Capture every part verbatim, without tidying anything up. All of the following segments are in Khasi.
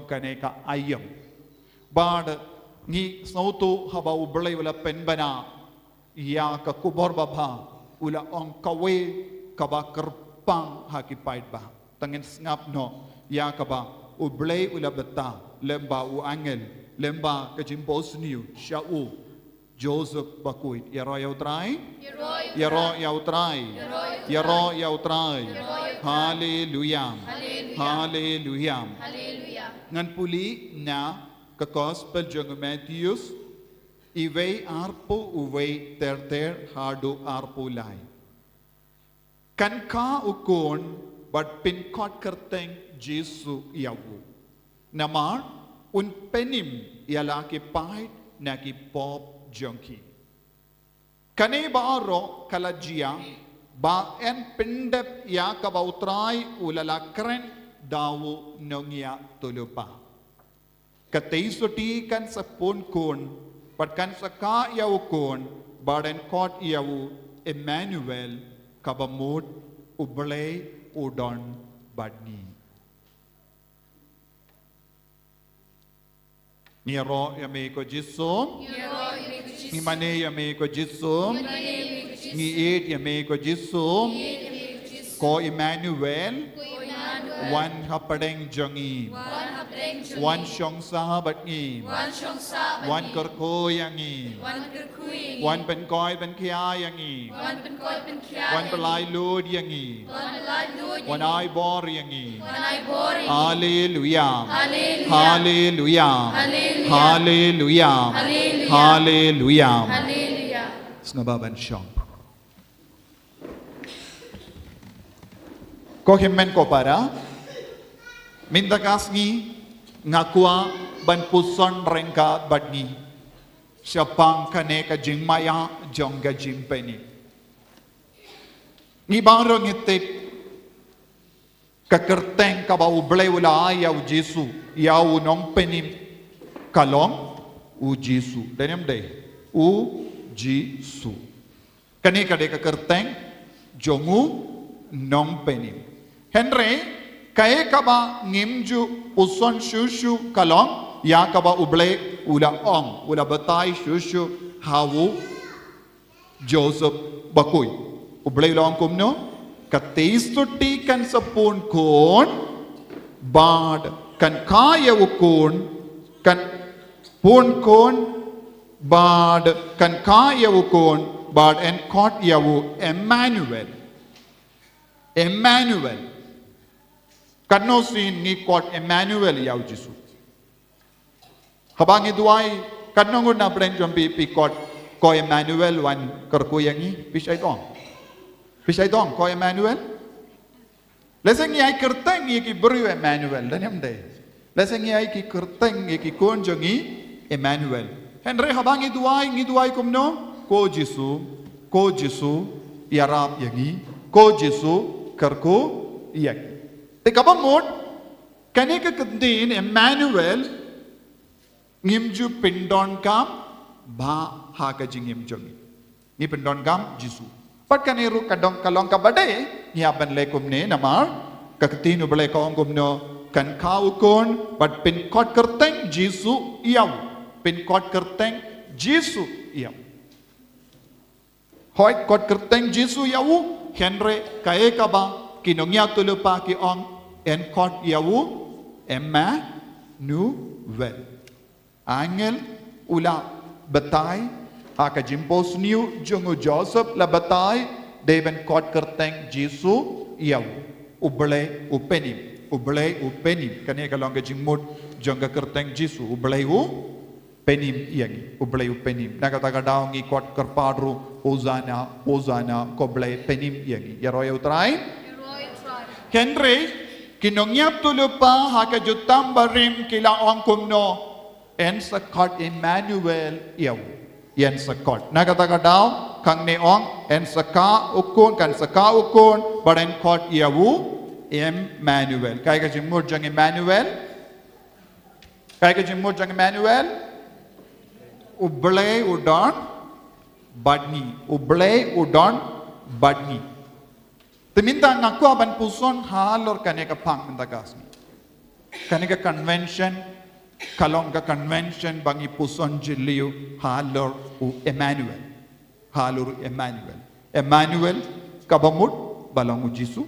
kane ka aïom. Bad ngi sngewthuh haba U Blei u la pynbna ïa ka khubor babha, u la ong kawei kaba kyrpang ha ki paidbah. Te ngin sngap noh ïa kaba U Blei u la bthah lyngba u angel, lyngba ka jingphohsniew sha u Joseph bakhuid. Ïaroh ïa U Trai. Ïaroh ïa U Trai. Ïaroh ïa U Trai. Haleluya. Haleluya. Ngan pule na ka Gospel jong u Mathaios, uwei arphew uwei ter ter haduh arphew lai. Kan kha u khun bad pynkhot kyrteng Jisu ïa u. Namar un pynim ïa la ki paid na ki pop jong ki. Kane baroh ka la jia ba yn pyndep ïa kaba U Trai u la la kren da u nongïatyllupa. Ka tei sotti kan sa pun khun, bad kan sa kha ïa u khun, bad yn khot ïa u Emmanuel, kaba mut U Blei u don bad ngi. Ngi ïaroh ïa me ko Jisu. Ngi mane ïa me ko Jisu. Ngi ïeit ïa me ko Jisu. Ko Emmanuel. Wan hapdeng jong ngi. Wan shong sah bad ngi. Wan kyrkhu ïa ngi. Wan pynkhuid pynkhia ïa ngi. Wan pyllait lut ïa ngi. Wan ai bor ïa ngi. Haleluya. Haleluya. Haleluya. Haleluya. Sngewbha ban shong. Ko hynmen ko para, mynta ka sngi nga kwah ban puson ryngkat bad ngi shaphang kane ka jingmaïa jong ka jingpynim. Ngi baroh ngi tip ka kyrteng kaba U Blei u la ai ïa u Jisu, ïa u nongpynim, ka long U Jisu. Dei ne ym dei? U Jisu. Kane ka dei ka kyrteng jong u nongpynim. Hynrei kaei kaba ngim ju puson shuh shuh ka long ïa kaba U Blei u la ong, u la batai shuh shuh ha u Joseph bakhuid. U Blei u la ong kumno? Ka tei sotti kan sa pun khun, bad kan kha ïa u khun, kan pun khun, bad kan kha ïa u khun, bad yn khot ïa u Emmanuel. Emmanuel. Katno sien ngi khot Emmanuel ïa u Jisu? Haba ngi duwai, katno ngut na pdeng jong phi phi khot ko Emmanuel wan kyrkhu ïa ngi? Phi shait ong? Phi shait ong ko Emmanuel? Lehse ngi ai kyrteng ïa ki briew Emmanuel, dei ne ym dei? Lehse ngi ai ki kyrteng ïa ki khun jong ngi Emmanuel. Hynrei haba ngi duwai, ngi duwai kumno? Ko Jisu, ko Jisu, ïarap ïa ngi, ko Jisu, kyrkhu ïa ngi. Te kaba mut, kane ka kyntien Emmanuel, ngim ju pyndonkam bha ha ka jingim jong ngi. Ngi pyndonkam Jisu. Bad kane ruh ka dong ka long kaba dei, ngi hap ban leh kumne namar ka ktien U Blei ka ong kumno, kan kha u khun, bad pynkhot kyrteng Jisu ïa u. Pynkhot kyrteng Jisu ïa u. Hooid, khot kyrteng Jisu ïa u, hynrei kaei kaba ki nongïatyllupa ki ong, yn khot ïa u Emmanuel. Angel u la batai, ha ka jingphohsniew jong u Joseph la batai, dei ban khot kyrteng Jisu ïa u. U Blei u pynim, U Blei u pynim. Kane ka long ka jingmut jong ka kyrteng Jisu, U Blei u pynim ïa ngi, U Blei u pynim. Na kata ka daw ngi khot kyrpad ruh, Hosanna, Hosanna, ko Blei pynim ïa ngi. Ïaroh ïa U Trai. Hynrei ki nongïatyllupa ha ka jutang barim ki la ong kumno, yn sa khot Emmanuel ïa u. Yn sa khot. Na kata ka daw, hangne ong, yn sa kha u khun, kan sa kha u khun, bad yn khot ïa u Emmanuel. Kaei ka jingmut jong Emmanuel? Kaei ka jingmut jong Emmanuel? U Blei u don bad ngi. U Blei u don bad ngi. Te mynta nga kwah ban puson halor kane ka phang mynta ka sngi. Kane ka convention ka long ka convention ba ngi puson jylliew halor u Emmanuel. Halor u Emmanuel. Emmanuel kaba mut ba long u Jisu.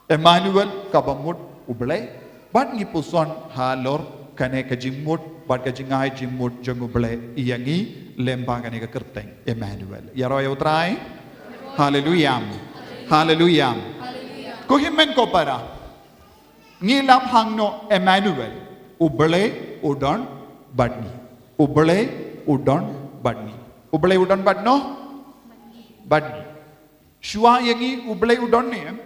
Emmanuel kaba mut u Blei. Bad ngi puson halor kane ka jingmut bad ka jingai jingmut jong u Blei ïa ngi lyngba kane ka kyrteng Emmanuel. Ïaroh ïa u Trai. Haleluya. Haleluya. Ko hynmen ko para. Ngi lap hangno Emmanuel. U Blei u don bad ngi. U Blei u don bad ngi. U Blei u don bad no? Bad ngi. Shuwa ïa ngi u Blei u don ne em?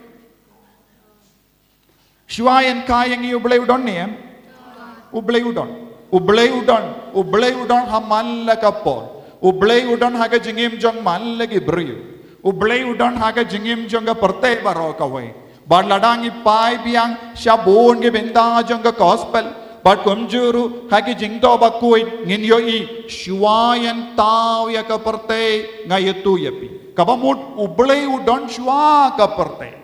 Shuwa ïa ka ïa ngi u Blei u don ne em? U Blei u don. U Blei u don. U Blei u don ha man la ka por. U Blei u don ha ka jingim jong man la ki briew. U Blei u don ha ka jingim jong ka pyrthei baroh kawei. Bad lada ngi peit biang sha bun ki bynta jong ka gospel. Bad kumjuh ruh ha ki jingdoh bakhuid ngin ïohi shuwa ïa thaw ïa ka pyrthei nga ïathuh ïa phi. Kaba mut u Blei u don shuwa ka pyrthei.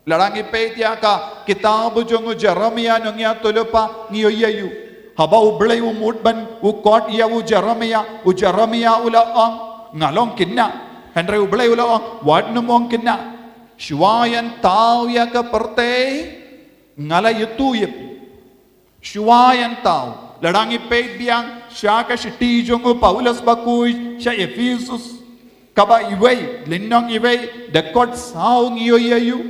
Lada ngi peit ïa ka kitab jong u Jeremiah nongïathuhlypa ngi ïohi ïa u. Haba u Blei u mut ban u khot ïa u Jeremiah, u Jeremiah u la ong nga long khynnah. Hynrei u Blei u la ong wat nym ong khynnah. Shuwa ïa thaw ïa ka pyrthei nga la ïathuh ïa phi. Shuwa ïa thaw. Lada ngi peit biang sha ka shithi jong u Paulus bakhuid sha Ephesus. Kaba iwei, lynnong iwei, dkhot saw ngi ïohi ïa u.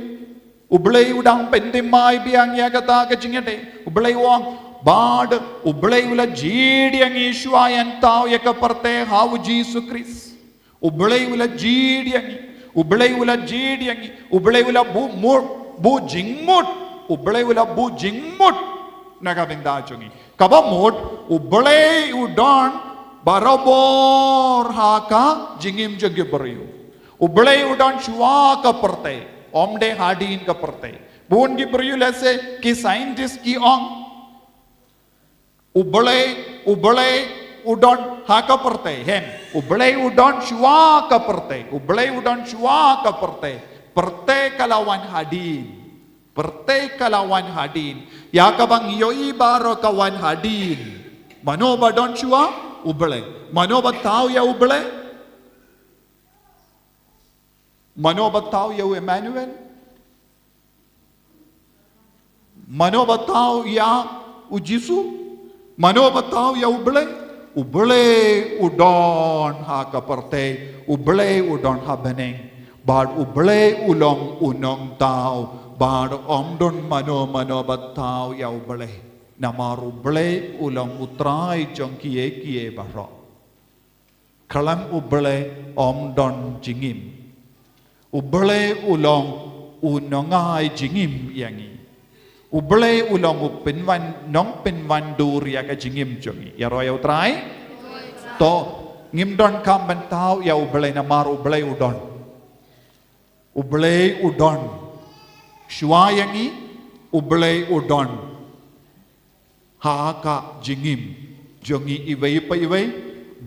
U Blei u dang pynthymmai biang ïa kata ka jingïadei. U Blei u ong bad u Blei u la jied ïa ngi shuwa ïa thaw ïa ka pyrthei ha u Jisu Khrist. U Blei u la jied ïa ngi. U Blei u la jied ïa ngi. U Blei u la buh mut, buh jingmut. U Blei u la buh jingmut na ka bynta jong ngi. Kaba mut u Blei u don barabor ha ka jingim jong ki briew. U Blei u don shuwa ka pyrthei. Ym dei hadien ka pyrthei. Bun ki briew lehse ki scientist ki ong u Blei, u Blei u don ha ka pyrthei, hynrei u Blei u don shuwa ka pyrthei, u Blei u don shuwa ka pyrthei. Pyrthei ka la wan hadien. Pyrthei ka la wan hadien. Ïa kaba ngi ïohi baroh ka wan hadien. Mano ba don shuwa? U Blei. Mano ba thaw ïa u Blei? Mano ba thaw ïa u Emmanuel? Mano ba thaw ïa u Jisu? Mano ba thaw ïa u Blei? U Blei u don ha ka pyrthei, u Blei u don ha bneng. Bad u Blei u long u nongthaw, bad ym don mano mano ba thaw ïa u Blei. Namar u Blei u long u Trai jong kiei kiei baroh. Khlem u Blei ym don jingim. U Blei u long u nongai jingim ïa ngi. U Blei u long u pynwan, nongpynwandur ïa ka jingim jong ngi. Ïaroh ïa u Trai. To, ngim donkam ban thaw ïa u Blei namar u Blei u don. U Blei u don. Shuwa ïa ngi, u Blei u don. Ha ka jingim jong ngi iwei pa iwei,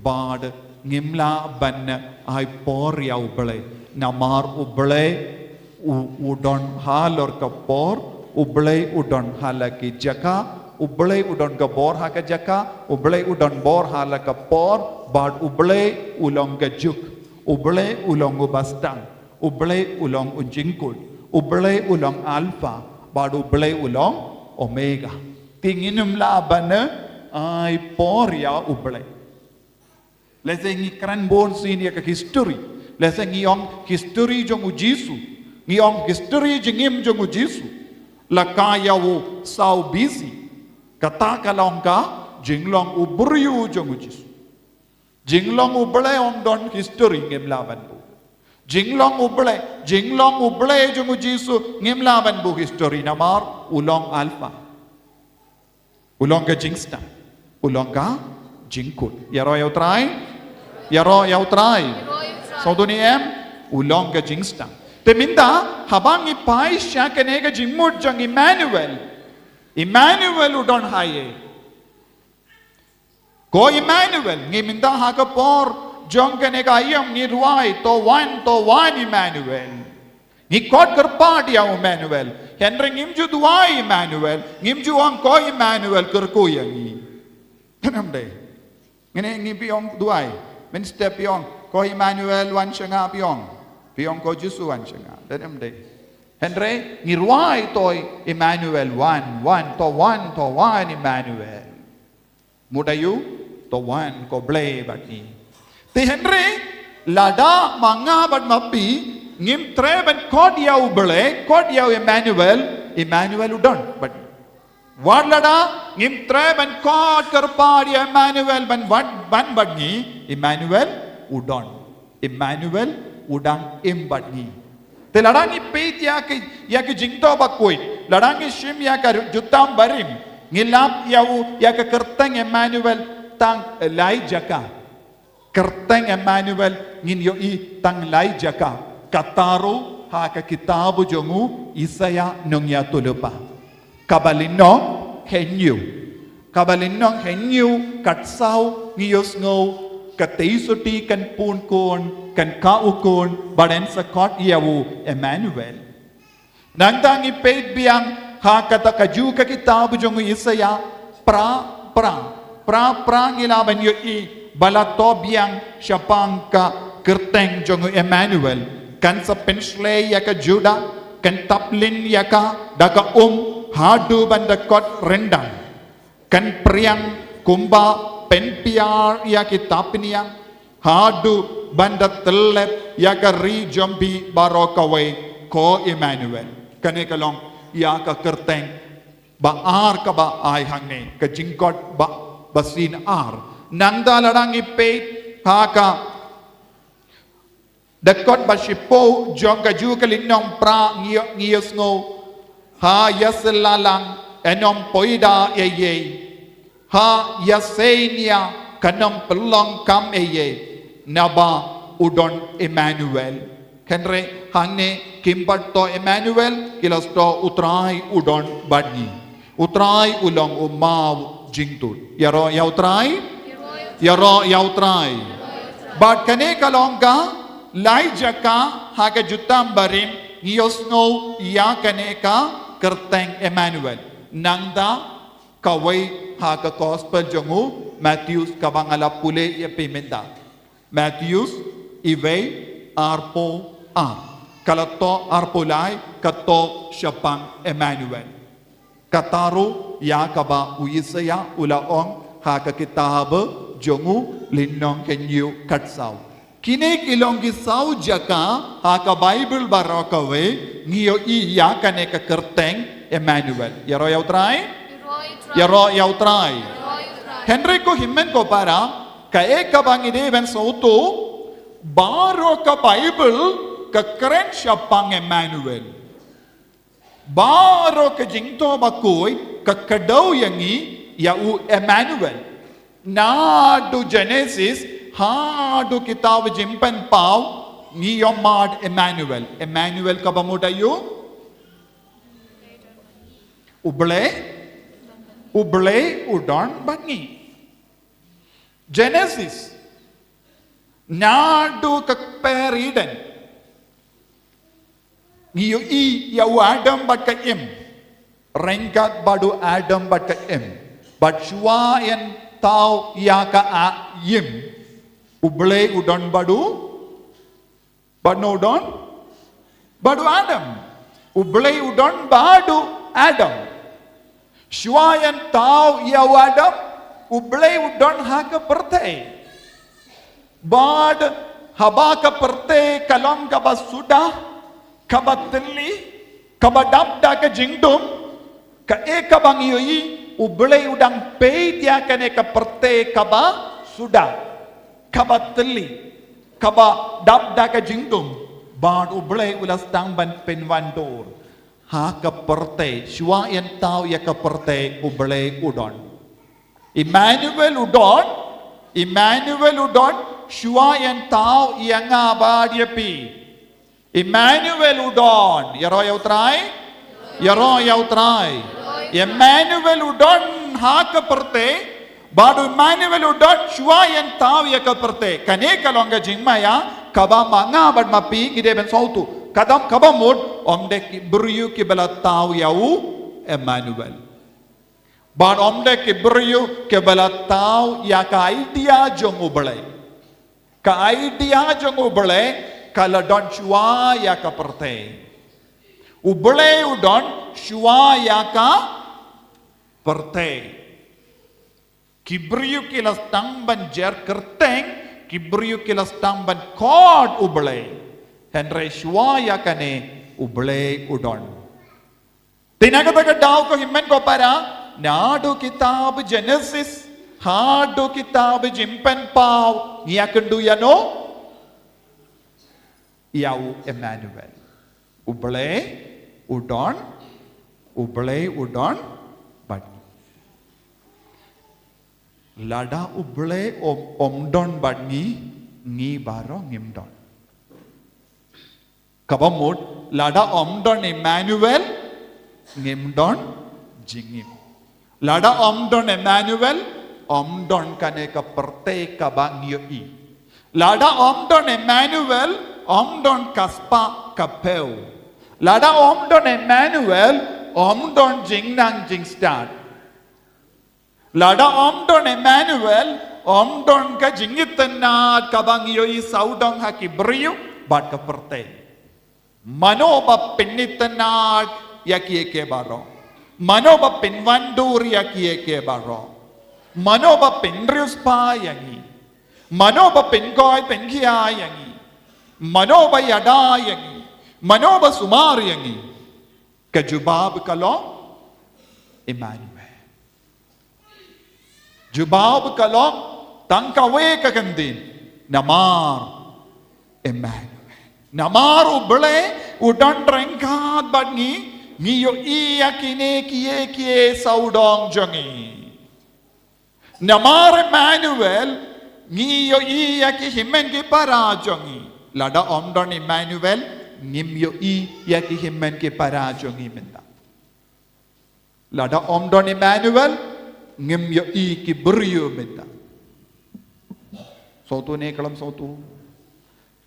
bad ngim lah ban ai por ïa u Blei. Namar u Blei u, u don halor ka por, u Blei u don ha la ki jaka, u Blei u don ka bor ha ka jaka, u Blei u don bor ha la ka por, bad u Blei u long ka juk, u Blei u long u ba sdang. U Blei u long u jingkut. U Blei u long Alpha. Bad u Blei u long Omega. Te ngim lah ban ai por ïa u Blei. Lehse ngi kren bun sien ïa ka history. Lehse ngi ong history jong u Jisu. Ngi ong history jingim jong u Jisu. La ka ïa u saw B C. Kata ka long ka jinglong u briew jong u Jisu. Jinglong u Blei ym don history ngim lah ban buh. Jinglong u Blei, jinglong u Blei jong u Jisu ngim lah ban buh history namar u long Alpha. U long ka jingsdang. U long ka jingkut. Ïaroh ïa u Trai. Ïaroh ïa u Trai. Sawdong em, u long ka jingsdang. Te mynta haba ngi peit sha kane ka jingmut jong Emmanuel. Emmanuel u don haei? Ko Emmanuel, ngi mynta ha ka por jong kane ka aïom ngi duwai, to wan, to wan Emmanuel. Ngi khot kyrpad ïa u Emmanuel. Hynrei ngim ju duwai Emmanuel, ngim ju ong ko Emmanuel kyrkhu ïa ngi. Dang em dei. Ngin ngi phi ong duwai. Mynstep phi ong ko Emmanuel wan sha nga phi ong. Phi ong ko Jisu wan sha nga. Dang em dei. Hynrei ngi rwai to Emmanuel wan, wan, to wan, to wan Emmanuel. Mut aïu, to wan ko Blei bad ngi. Te hynrei lada ma nga bad ma phi ngim treh ban khot ïa u Blei, khot ïa u Emmanuel, Emmanuel u don bad ngi. Wat lada ngim treh ban khot kyrpad ïa Emmanuel ban wan, ban bad ngi, Emmanuel u don. Emmanuel u dang im bad ngi. Te lada ngi peit ïa ka, ïa ka jingthoh bakhuid, lada ngi shim ïa ka jutang barim, ngi lap ïa u, ïa ka kyrteng Emmanuel tang lai jaka. Kyrteng Emmanuel ngin ïohi tang lai jaka. Kata ruh ha ka kitab jong u Isaïah nongïathuhlypa. Kaba lynnong hynñiew. Kaba lynnong hynñiew, kat saw ngi ïohsngew, ka tei suti kan pun khun, kan kah u khun, bad yn sa khot ïa u Emmanuel. Nangta ngi peit biang ha kata kajuh ka kitab jong u Isaïah, pra, pra, pra, pra ngi lah ban ïohi ba la thoh biang shaphang ka kyrteng jong u Emmanuel. Kan sa pynshlei ïa ka Judah, kan taplin ïa ka da ka um haduh ban da kot ryndang. Kan phriang kumba pynphiar ïa ki tapniang haduh ban da tyllep ïa ka ri jong phi baroh kawei, ko Emmanuel. Kane ka long ïa ka kyrteng ba ar kaba ai hangne, ka jingkhot ba, ba sien ar. Nangta lada ngi peit ha ka dkhot ba shiphew jong kajuh ka lynnong pra ngi, ngi ïohsngew, ha ïasyllalang yn ym poi da ei ei, ha ïaseiñia kan ym pynlong kam ei ei, naba u don Emmanuel. Hynrei hangne kim pat thoh Emmanuel, ki la thoh U Trai u don bad ngi. U Trai u long u maw jingtut. Ïaroh ïa U Trai. Ïaroh ïa U Trai. Bad kane ka long ka lai jaka ha ka jutang barim ngi ïohsngew ïa kane ka kyrteng Emmanuel. Nangta kawei ha ka gospel jong u Mathaios kaba nga la pule ïa phi mynta. Mathaios iwei arphew ar. Ka la thoh arphew lai, ka thoh shaphang Emmanuel. Kata ruh ïa kaba u Isaïah u la ong ha ka kitab jong u lynnong hynñiew kat saw. Kine ki long ki saw jaka ha ka Baibl baroh kawei ngi ïohi ïa kane ka kyrteng Emmanuel. Ïaroh ïa U Trai. Ïaroh ïa U Trai. Hynrei ko hynmen ko para, kaei kaba ngi dei ban sngewthuh, baroh ka Baibl ka kren shaphang Emmanuel. Baroh ka jingthoh bakhuid ka kdew ïa ngi ïa u Emmanuel. Naduh Genesis haduh kitab Jingpynpaw ngi ïohmad Emmanuel. Emmanuel kaba mut aïu? U Blei, U Blei u don bad ngi. Genesis. Naduh ka kper Eden. Ngi ïohi ïa u Adam bad ka Im. Ryngkat bad u Adam bad ka Im. Bad shuwa yn thaw ïa ka a-, Im. U Blei u don bad u Bad no u don? Bad u Adam. U Blei u don bad u Adam. Shuwa yn thaw ïa u Adam, u Blei u don ha ka pyrthei. Bad haba ka pyrthei ka long kaba suda, kaba thylli, kaba dap da ka jingdum, kaei kaba ngi ïohi, u Blei u dang peit ïa kane ka pyrthei kaba suda, kaba thylli, kaba dap da ka jingdum, bad u Blei u la sdang ban pynwandur ha ka pyrthei, shuwa yn thaw ïa ka pyrthei u Blei u don. Emmanuel u don, Emmanuel u don, shuwa yn thaw ïa nga bad ïa phi. Emmanuel u don, ïaroh ïa u Trai, ïaroh ïa u Trai. Emmanuel u don ha ka pyrthei, bad u Emmanuel u don shuwa yn thaw ïa ka pyrthei. Kane ka long ka jingmaïa kaba ma nga bad ma phi ngi dei ban sngewthuh. Kata kaba mut Ym dei ki briew kiba la thaw ïa u Emmanuel. Bad ym dei ki briew kiba la thaw ïa ka idea jong U Blei. Ka idea jong U Blei ka la don shuwa ïa ka pyrthei. U Blei u don shuwa ïa ka pyrthei. Ki briew ki la sdang ban jer kyrteng, ki briew ki la sdang ban khot U Blei. Hynrei shuwa ïa kane U Blei u don. Te na kata ka daw ko hynmen ko para, naduh kitab Genesis haduh kitab Jingpynpaw, ngi ïakynduh ïano? Ïa u Emmanuel. U Blei u don, U Blei u don bad ngi. Lada U Blei ym, ym don bad ngi, ngi baroh ngim don. Kaba mut, lada ym don Emmanuel, ngim don jingim. Lada ym don Emmanuel, ym don kane ka pyrthei kaba ngi ïohi. Lada ym don Emmanuel, ym don ka spah ka phew. Lada ym don Emmanuel, ym don jingnang jingstad. Lada ym don Emmanuel, ym don ka jingitynnad kaba ngi ïohi sawdong ha ki briew bad ka pyrthei. Mano ba pynitynnad ïa kiei kiei baroh? Mano ba pynwandur ïa kiei kiei baroh? Mano ba pynriewspah ïa ngi? Mano ba pynkhuid pynkhia ïa ngi? Mano ba ïada ïa ngi? Mano ba sumar ïa ngi? Ka jubab ka long Emmanuel. Jubab ka long tang kawei ka kyntien, namar Emmanuel. Namar U Blei u don ryngkat bad ngi, ngi ïohi ïa kine kiei kiei sawdong jong ngi. Namar Emmanuel, ngi ïohi ïa ki hynmen ki para jong ngi. Lada ym don Emmanuel, ngim ïohi ïa ki hynmen ki para jong ngi mynta. Lada ym don Emmanuel, ngim ïohi ki briew mynta. Sawtu ne khlem sawtu.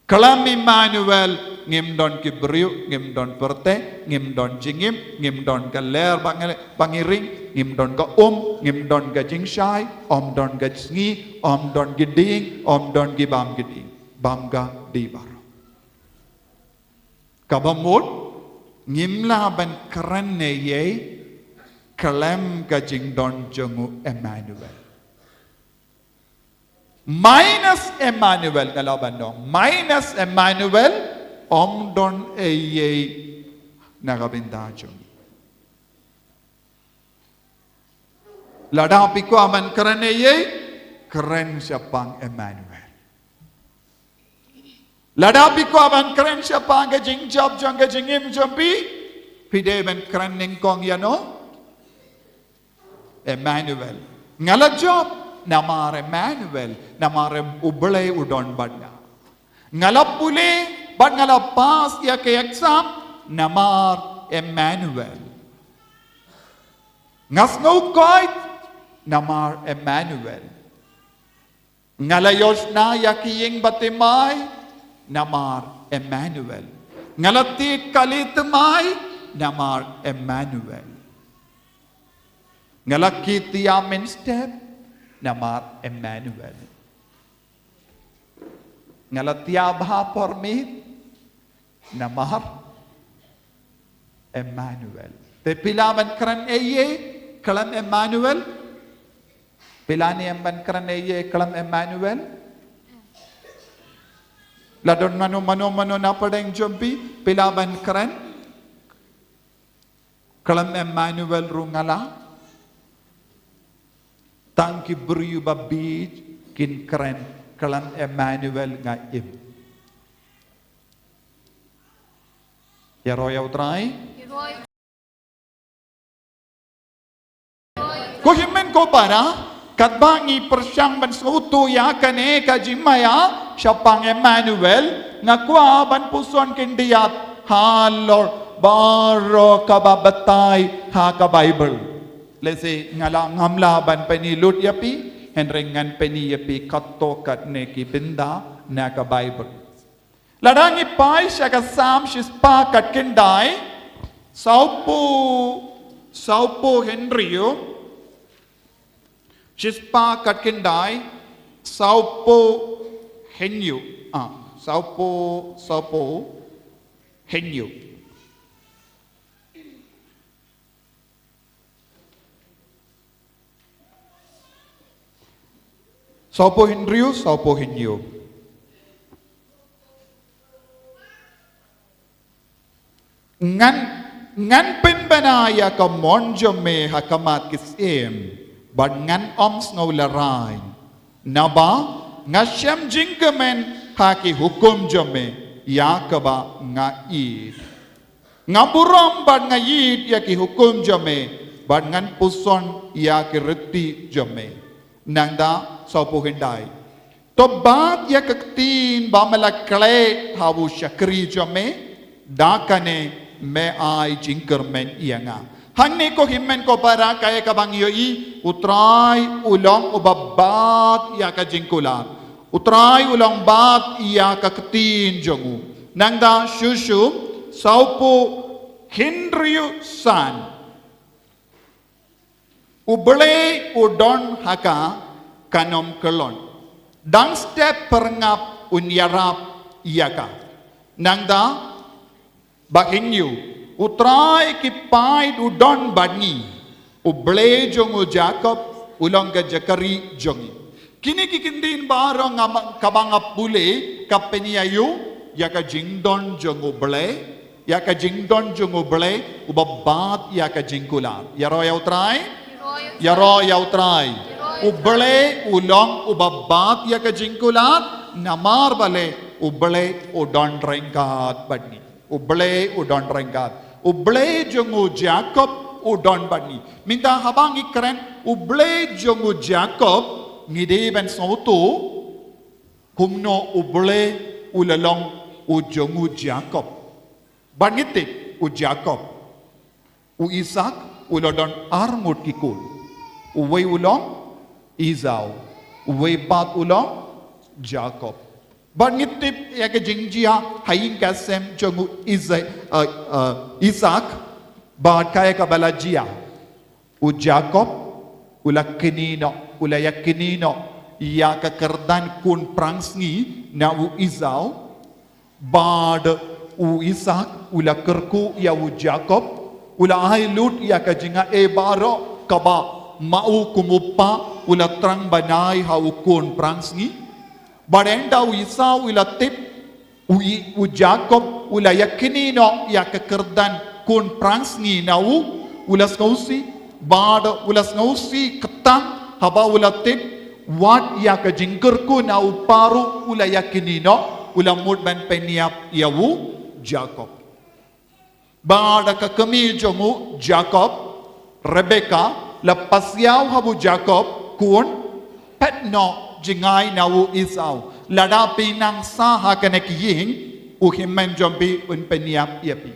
Khlem Emmanuel, ngim don ki briew, ngim don pyrthei, ngim don jingim, ngim don ka lyer ba ngi, ba ngi ring, ngim don ka um, ngim don ka jingshai, ym don ka sngi, ym don ki dieng, ym don ki bam ki dieng. Bam ka dei baroh. Kaba mut, ngim lah ban kren eiei khlem ka jingdon jong u Emmanuel. Minus Emmanuel, nga lah ban ong, minus Emmanuel, ym don eiei na ka bynta jong ngi. Lada phi kwah ban kren eiei, kren shaphang Emmanuel. Lada phi kwah ban kren shaphang ka jingjop jong ka jingim jong phi, phi dei ban kren nyngkong ïano? Emmanuel. Nga la jop namar Emmanuel, namar em U Blei u don bad nga. Nga la pule bad nga la pass ïa ka exam namar Emmanuel. Nga sngewkoit namar Emmanuel. Nga la ïoh shna ïa ki ïing bathymmai namar Emmanuel. Nga la tied kali thymmai namar Emmanuel. Nga la kit ïa mynstep namar Emmanuel. Nga la thiah bha por miet namar Emmanuel. Te phi lah ban kren eiei khlem Emmanuel? Phi lah ne em ban kren eiei khlem Emmanuel? La don mano mano mano na pdeng jong phi, phi lah ban kren khlem Emmanuel ruh? Nga lah. Tang ki briew ba bieit kin kren khlem Emmanuel nga im. Ïaroh ïa U Trai. Ko hynmen ko para, katba ngi pyrshang ban sngewthuh ïa kane ka jingmaïa shaphang Emmanuel, nga kwah ban puson khyndiat halor baroh kaba batai ha ka Baibl. Lehse nga lah ngam lah ban pyni lut ïa phi, hynrei ngan pyni ïa phi katto katne ki bynta na ka Baibl. Lada ngi peit sha ka Salm shispah khatkhyndai, sawphew, sawphew hynriew, shispah khatkhyndai, sawphew hynriew. Ah, sawphew, sawphew hynriew. Sawphew hynriew, sawphew hynriew. Ngan, ngan pynbna ïa ka mon jong me ha khmat ki syiem, bad ngan ym sngewlehrain. Naba nga shem jingkmen ha ki hukum jong me, ïa kaba nga ïeit. Nga burom bad nga ïeit ïa ki hukum jong me, bad ngan puson ïa ki riti jong me. Nangta sawphew khyndai. To bat ïa ka ktien ba me la khleh ha u shakri jong me, da kane me ai jingkyrmen ïa nga. Hangne ko hynmen ko para, kaei kaba ngi ïohi, U Trai u long uba bat ïa ka jingkular. U Trai u long bat ïa ka ktien jong u. Nangta shuh shuh, sawphew hynriew san. U Blei u don ha ka, kan ym kyllon. Dang step pyrngap un ïarap ïa ka. Nangta ba hynñiew, U Trai ki paid u don bad ngi. U Blei jong u Jakob u long ka jaka-ri jong ngi. Kine ki kyntien baroh nga ma-, kaba nga pule, ka pynïaid ïa ka jingdon jong U Blei, ïa ka jingdon jong U Blei uba bat ïa ka jingkular. Ïaroh ïa U Trai. Ïaroh ïa U Trai. U Blei u long uba bat ïa ka jingkular, namar balei? U Blei u don ryngkat bad ngi. U Blei u don ryngkat. U Blei jong u Jakob u don bad ngi. Mynta haba ngi kren U Blei jong u Jakob, ngi dei ban sngewthuh kumno U Blei u la long u jong u Jakob. Bad ngi tip u Jakob, u Isak u la don arngut ki khun. Uwei u long Esau, uwei pat u long Jakob. Bad ngi tip ïa ka jingjia ha ïing ka sem jong u Isa-, eh, eh, Isak, bad kaei kaba la jia. U Jakob u la knieh noh, u la ïaknieh noh ïa ka kyrdan khun prangsngi na u Esau. Bad u Isak u la kyrkhu ïa u Jakob, u la ai lut ïa ka jingaiei baroh kaba ma u kum u kpa u la thrang ban ai ha u khun prangsngi. Bad ynda u Esau u la tip, u i-, u Jakob u la ïaknieh noh ïa ka kyrdan khun prangsngi na u, u la sngewsih, bad u la sngewsih kata haba u la tip wat ïa ka jingkyrkhu na u kpa ruh u la ïaknieh noh, u la mut ban pynïap ïa u Jakob. Bad ka kmie jong u Jakob, Rebeka, la pasiaw ha u Jakob, khun, peit noh jngai na u Esau. Lada phi nang sah ha kane ka ïing, u hynmen jong phi un pynïap ïa phi.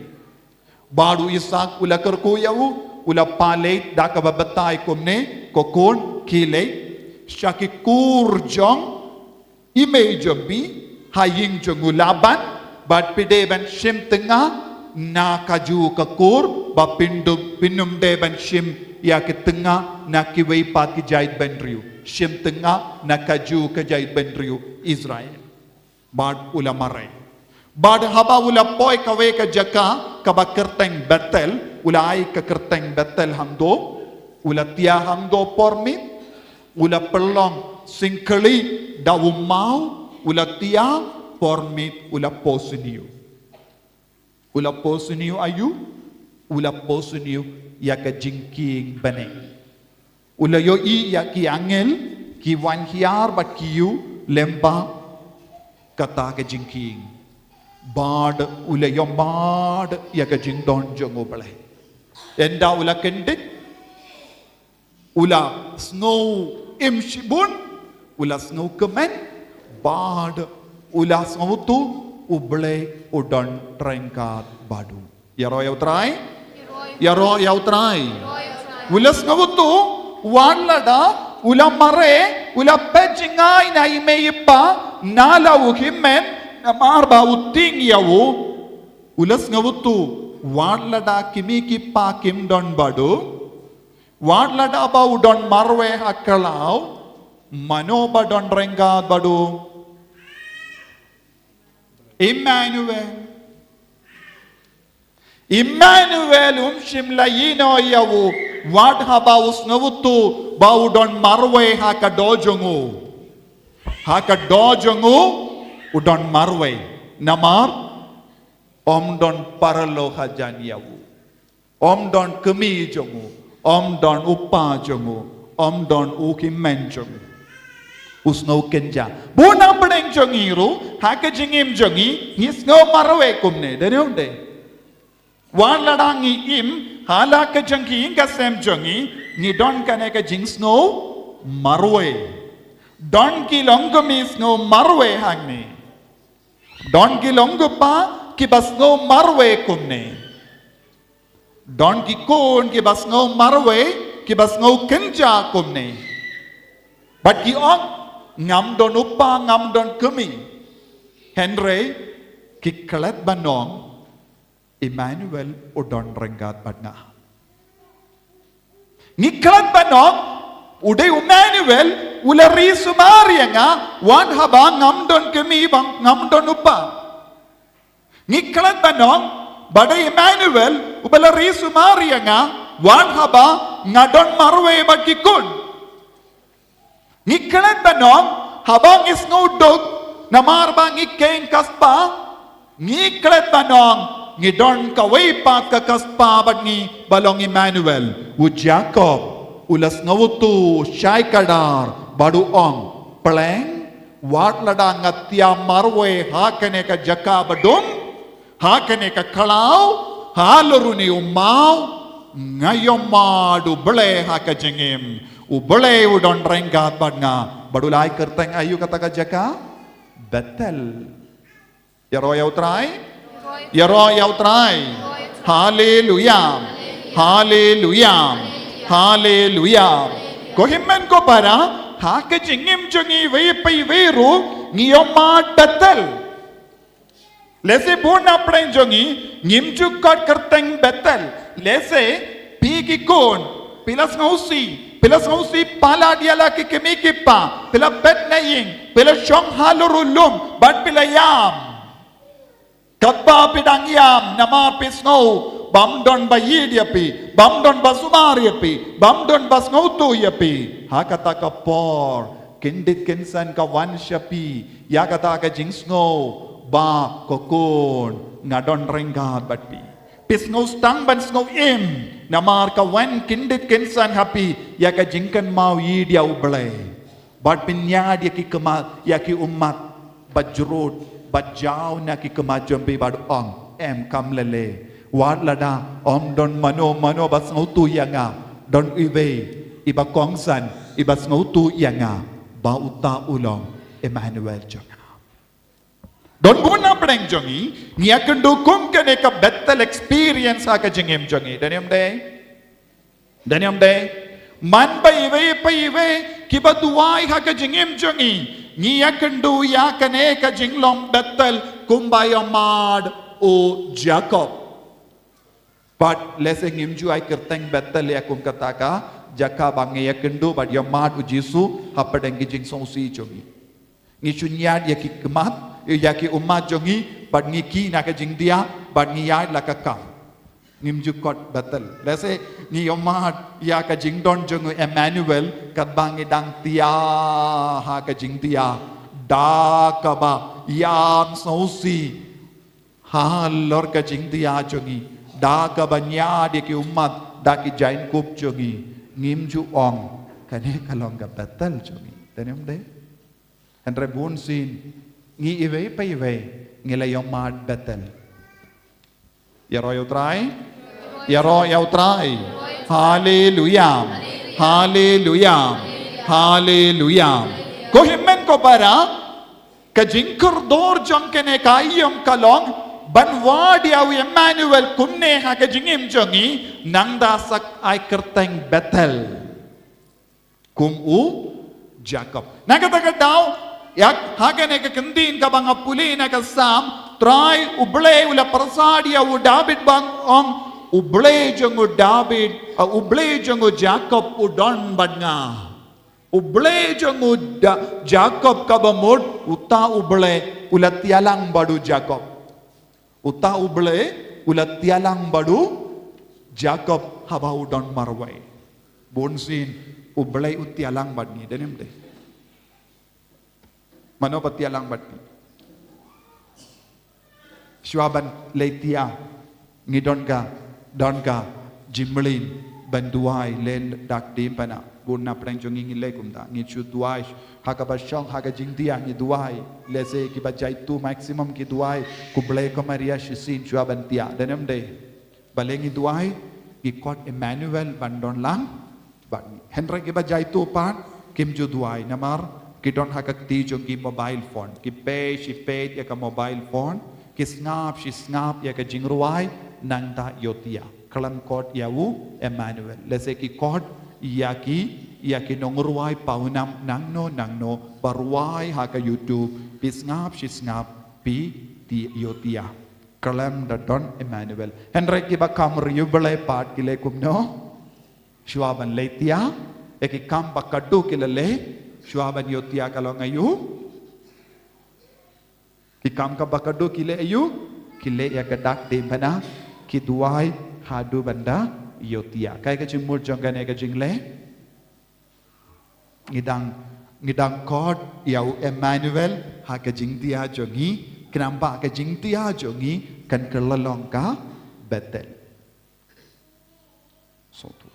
Bad u Isak u la kyrkhu ïa u, u la pynleit da kaba batai kumne, ko khun, khie leit sha ki kur jong i mei jong phi, ha ïing jong u Laban, bad phi dei ban shim tnga na kajuh ka kur, ba phin ym, phin ym dei ban shim ïa ki tnga na kiwei pat ki jaitbynriew. Shim tnga na kajuh ka jaitbynriew Israel. Bad u la mareh. Bad haba u la poi kawei ka jaka kaba kyrteng Bethel, u la ai ka kyrteng Bethel hangto, u la tia hangto por miet, u la pynlong syngkhlieh da u maw, u la tia por miet, u la poi sniew. U la poi sniew aïu, u la poi sniew ïa ka jingkieng bneng. U la ïohi ïa ki angel, ki wan hiar bad ki ïoh lyngba kata ka jingkieng. Bad u la ïohmad ïa ka jingdon jong U Blei. Ynda u la kyndit, u la sngew im shibun, u la sngew kmen, bad u la sngewthuh U Blei u don ryngkat bad u. Ïaroh ïa U Trai. Ïaroh ïa U Trai. U la sngewthuh, wat lada u la mareh, u la peit jngai na i mei i pa, na la u hynmen, Namar ba u tieng ïa u, u la sngewthuh, wat lada ki mei ki pa kim don bad u, wat lada ba u don marwei ha khlaw, mano ba don ryngkat bad u? Emmanuel. Emmanuel um shym la ïehnoh ïa u, wat haba u sngewthuh ba u don marwei ha ka doh jong u. Ha ka doh jong u, u don marwei. Namar, ym don paralok hajan ïa u. Ym don kmie jong u. Ym don u pa jong u. Ym don u hynmen jong u. U sngew kynjah. Bun na pdeng jong ngi ruh, ha ka jingim jong ngi, ngi sngew marwei kumne, dei ne ym dei? Wat lada ngi im, ha la ka jong ki ïing ka sem jong ngi, ngi don kane ka jingsngew marwei. Don ki longkmie sngew marwei hangne. Don ki longkpa, kiba sngew marwei kumne. Don ki khun, kiba sngew marwei, kiba sngew kynjah kumne. Bad ki ong, ngam don u pa, ngam don kmie. Hynrei, ngi klet ban ong, Emmanuel u don ryngkat bad nga. Ngi klet ban ong, u dei u Emmanuel, u la ri sumar ïa nga, wat haba ngam don kmie bad ngam don u pa. Ngi klet ban ong, ba dei Emmanuel, uba la ri sumar ïa nga, wat haba nga don marwei bad ki khun. Ngi klet ban ong, haba ngi sngew duk, namar ba ngi kheiñ ka spah, ngi klet ban ong, ngi don kawei pat ka ka spah bad ngi ba long Emmanuel, u Jakob, u la sngewthuh shai kdar, bad u ong, pleng, wat lada nga thiah marwei ha kane ka jaka ba dum, ha kane ka khlaw, halor une u maw, nga ïohmad u Blei ha ka jingim, u Blei u don ryngkat bad nga, bad u la ai kyrteng aïu kata ka jaka? Bethel. Ïaroh ïa u Trai? Ïaroh ïa u Trai. Haleluya. Haleluya. Haleluya. Ko hynmen ko para, ha ka jingim jong ngi iwei pa iwei ruh, ngi ïohmad Bethel. Lehse bun na pdeng jong ngi, ngim ju kot kyrteng Bethel. Lehse, phi ki khun, phi la sngewsih, phi la sngewsih palat ïa la ki kmie ki kpa, phi la phet na ïing, phi la shong halor u lum, bad phi la ïam. Katba phi dang ïam, namar phi sngew, bym don ba ïeit ïa phi, bym don ba sumar ïa phi, bym don ba sngewthuh ïa phi. Ha kata ka por, kyndit kynsan ka wan sha phi, ïa kata ka jingsngew, ba ko khun, nga don ryngkat bad phi. Phi sngew stang ban sngew im, namar ka wan kyndit kynsan ha phi, ïa ka jingkynmaw ïeit ïa u Blei. Bad phin ñiad ïa ki khmat, ïa ki ummat, ba jrut, ba jaw na ki khmat jong phi bad ong, em kam lei lei. Wat lada, ym don mano mano ba sngewthuh ïa nga, don iwei, iba kongsan, iba sngewthuh ïa nga, ba uta u long, Emmanuel jong nga. Don bun na pdeng jong ngi, ngi ïakynduh kum kane ka Bethel experience ha ka jingim jong ngi. Dei ne ym dei? Dei ne ym dei? Man ba iwei pa iwei, kiba duwai ha ka jingim jong ngi, ngi ïakynduh ïa kane ka jinglong Bethel, kumba ïohmad u Jakob. Bad lehse ngim ju ai kyrteng Bethel ïa kum kata ka jaka ba ngi ïakynduh bad ïohmad u Jisu hapdeng ki jingsngewsih jong ngi. Ngi ju ñiad ïa ki khmat, ïa ki ummat jong ngi, bad ngi kiew na ka jingdiah, bad ngi ïaid la ka kam. Ngim ju kot Bethel. Lehse ngi ïohmad ïa ka jingdon jong u Emmanuel, katba ngi dang thiah ha ka jingdiah. Da kaba ïam sngewsih. Halor ka jingdiah jong ngi, da kaba ñiad ïa ki ummat, da ki jaiñkup jong ngi, ngim ju ong, kane ka long ka Bethel jong ngi. Dei ne ym dei? Hynrei bunsien, ngi iwei pa iwei, ngi la ïohmad Bethel. Ïaroh ïa u Trai? Ïaroh ïa u Trai. Haleluya. Haleluya. Haleluya. Ko hynmen ko para, ka jingkordor jong kane ka aïom ka long, ban wad ïa u Emmanuel kumne ha ka jingim jong ngi, nangta sa ai kyrteng Bethel. Kum u Jakob. Na kata ka daw, Ïa, ha kane ka kyntien kaba nga pule na ka Salm, Trai U Blei u la pyrsad ïa u David ban ong, U Blei jong u David, uh, U Blei jong u Jakob u don bad nga. U Blei jong u da-, Jakob kaba mut, uta U Blei u la tialang bad u Jakob. Uta U Blei u la tialang bad u Jakob haba u don marwei. Bunsien U Blei u tialang bad ngi, dei ne em dei? Mano ba tialang bad ngi? Shuwa ban leit thiah, ngi don ka, don ka jingmlien ban duwai, leh dak dieng pat na. Bun na pdeng jong ngi ngi leh kumta, ngi shu duwai. Ha kaba shong, ha ka jingthiah ngi duwai. Lehse kiba jaituh maximum ki duwai, khublei ko Maria shisien shuwa ban thiah, dei ne em dei? Balei ngi duwai? Ngi khot Emmanuel ban don lang bad ngi. Hynrei kiba jaituh pat kim ju duwai, namar ki don ha ka kti jong ki mobile phone, ki peit shi peit ïa ka mobile phone, ki sngap shi sngap ïa ka jingrwai, nangta ïohthiah. Khlem khot ïa u Emmanuel. Lehse ki khot ïa ki, ïa ki nongrwai pawnam nangno nangno ba rwai ha ka YouTube, phi sngap shi sngap, phi ti-, ïohthiah. Khlem da don Emmanuel. Hynrei kiba kham riewblei pat ki leh kumno? Shuwa ban leit thiah, ïa ki kam ba khatduh ki la leh, shuwa ban ïohthiah ka long aïu? Ki kam kaba khatduh ki leh aïu? Ki leh ïa ka dak dieng pat na, ki duwai haduh ban da ïohthiah. Kaei ka jingmut jong kane ka jingleh? Ngi dang, ngi dang khot ïa u Emmanuel ha ka jingthiah jong ngi, khnang ba ka jingthiah jong ngi kan kylla long ka Bethel. Sotu.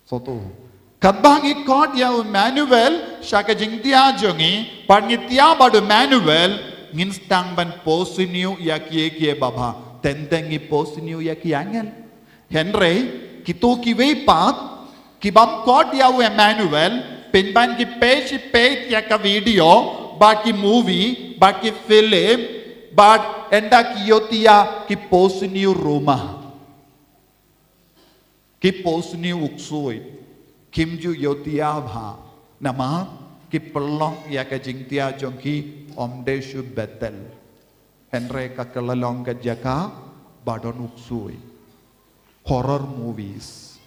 Sotu. Katba ngi khot ïa u Emmanuel sha ka jingthiah jong ngi, pat ngi thiah bad u Emmanuel, ngin sdang ban pyrshang ïa kiei kiei ba bha. Teng teng ngi pyrshang ïa ki angel. Hynrei kito kiwei pat ki bym khot ïa u Emmanuel, pynban ki peit shi peit ïa ka video, bad ki movie, bad ki film, bad ynda ki ïohthiah ki pyrshang u Roma. Ki pyrshang u ksuid. Kim ju ïohthiah bha. Namar ki pynlong ïa ka jingthiah jong ki ym dei shu Bethel. Hynrei ka kylla long ka jaka ba don u ksuid. Horror movies.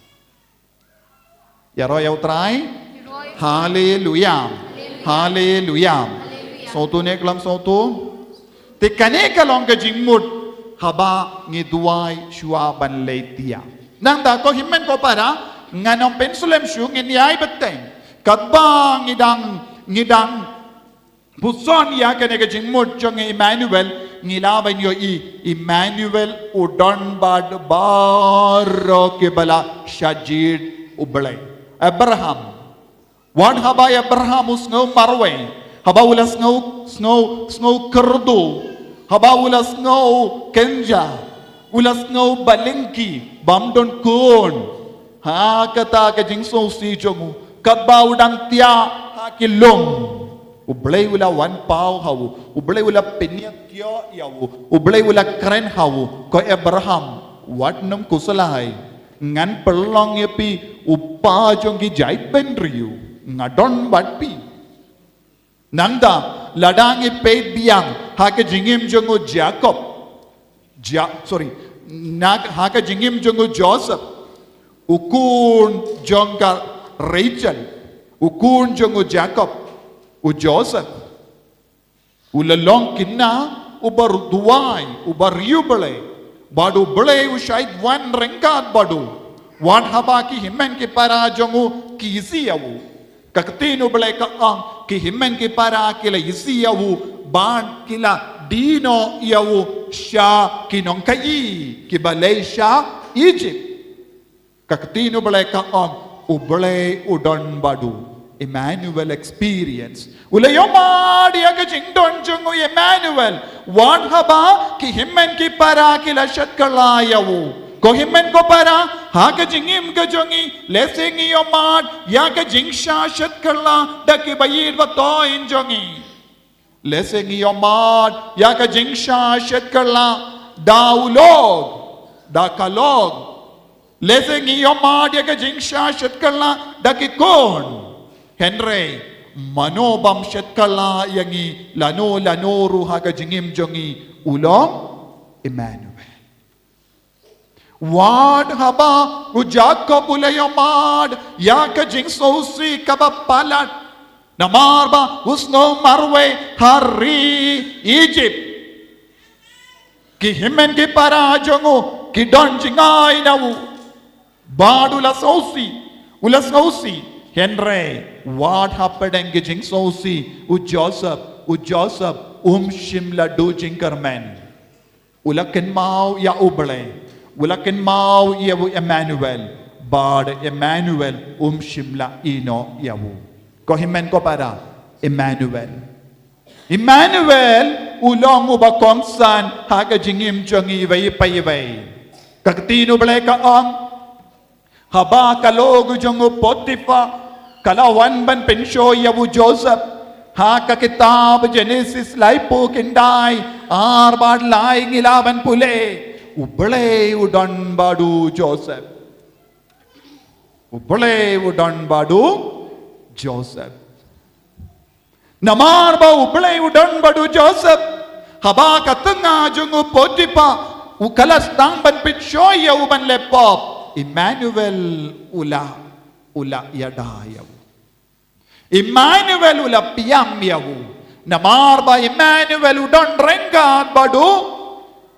Ïaroh ïa u Trai. Haleluya. Haleluya. Sotu ne klam sotu. Te kane ka long ka jingmut haba ngi duwai shuwa ban leit thiah. Nangta ko hynmen ko para, ngan ym pynslem shuh, ngin ïai bteng. Katba ngi dang, ngi dang pyrshang ïa kane ka jingmut jong Emmanuel, ngi lah ban ïohi Emmanuel u don bad baroh kiba la shah jied U Blei. Abraham. Wat haba Abraham u sngew marwei, haba u la sngew, sngew, sngew kyrduh, haba u la sngew kynja, u la sngew balyngki, bym don khun. Ha kata ka jingsngewsih jong u, katba u dang thiah ha ki lum, U Blei u la wan paw ha u, U Blei u la pynïaid ïa u, U Blei u la kren ha u, ko Abraham, wat nym khuslai. Ngan pynlong ïa phi u kpa jong ki jaitbynriew, nga don bad phi. Nangta, lada ngi peit biang ha ka jingim jong u Jakob. Ja-, sorry, na, ha ka jingim jong u Joseph. U khun jong ka Rachel. U khun jong u Jakob. U Joseph. U la long kynnoh, uba duwai, uba riewblei. Bad U Blei u shait wan ryngkat bad u. Wat haba ki hynmen ki para jong u ki isih ïa u. Ka ktien U Blei ka ong, ki hynmen ki para ki la isih ïa u, bad ki la die noh ïa u sha ki nongkhaïi, kiba leit sha Egypt. Ka ktien U Blei ka ong, U Blei u don bad u. Emmanuel experience. U la ïoh mad ïa ka jingdon jong u Emmanuel. Wat haba ki hynmen ki para ki la shet kylla ïa u. Ko hynmen ko para, ha ka jingim ka jong ngi, lehse ngi ïoh mad ïa ka jingshah shet kylla da kiba ïeit ba thoh jong ngi. Lehse ngi ïoh mad ïa ka jingshah shet kylla da u lok, da ka lok. Lehse ngi ïoh mad ïa ka jingshah shet kylla da ki khun. Hynrei, Mano bym shet kylla ïa ngi lano lano ruh ha ka jingim jong ngi, u long Emmanuel. Wat haba u Jakob u la ïohmad ïa ka jingsngewsih kaba palat, namar ba u sngew marwei ha ri Egypt, ki hynmen ki para jong u ki don jingai na u. Bad u la sngewsih, u la sngewsih. Hynrei wat hapdeng ki jingsngewsih, u Joseph, u Joseph um shym la duh jingkyrmen. U la kynmaw ïa u Blei. U la kynmaw ïa u Emmanuel. Bad Emmanuel um shym la ïehnoh ïa u. Ko hynmen ko para, Emmanuel. Emmanuel u long uba kongsan ha ka jingim jong ngi iwei pa iwei. Ka ktien u Blei ka ong, haba ka lok jong u Potiphar ka la wan ban pynshoi ïa u Joseph, ha ka kitab Genesis laiphew khyndai, ar bad lai ngi lah ban pule, u Blei u don bad u Joseph. U Blei u don bad u Joseph. Namar ba u Blei u don bad u Joseph, haba ka tnga jong u Potiphar u ka la sdang ban pynshoi ïa u ban leh pop, Emmanuel u la, u la ïada ïa u. Emmanuel u la pynïap ïa u. Namar ba Emmanuel u don ryngkat bad u,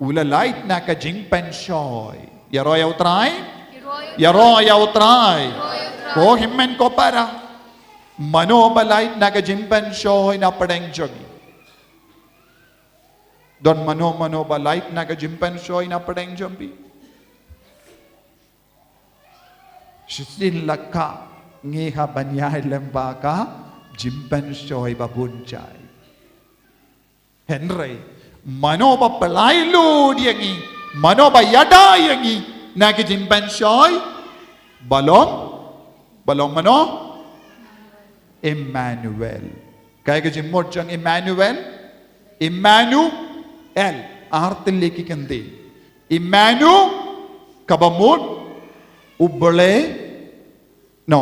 u la lait na ka jingpynshoi. Ïaroh ïa u Trai? Ïaroh ïa u Trai. Ko hynmen ko para, mano ba lait na ka jingpynshoi na pdeng jong ngi? Don mano mano ba lait na ka jingpynshoi na pdeng jong phi? Shisien la ka ngi hap ban ïai lem bad ka jingpynshoi ba bun jait. Hynrei mano ba pynlait lut ïa ngi, mano ba ïada ïa ngi na ka jingpynshoi? Ba long, ba long mano? Emmanuel. Kaei ka jingmut jong Emmanuel? Emmanuel, ar tylli ki kyntien. Emmanuel, kaba mut, u Blei, no,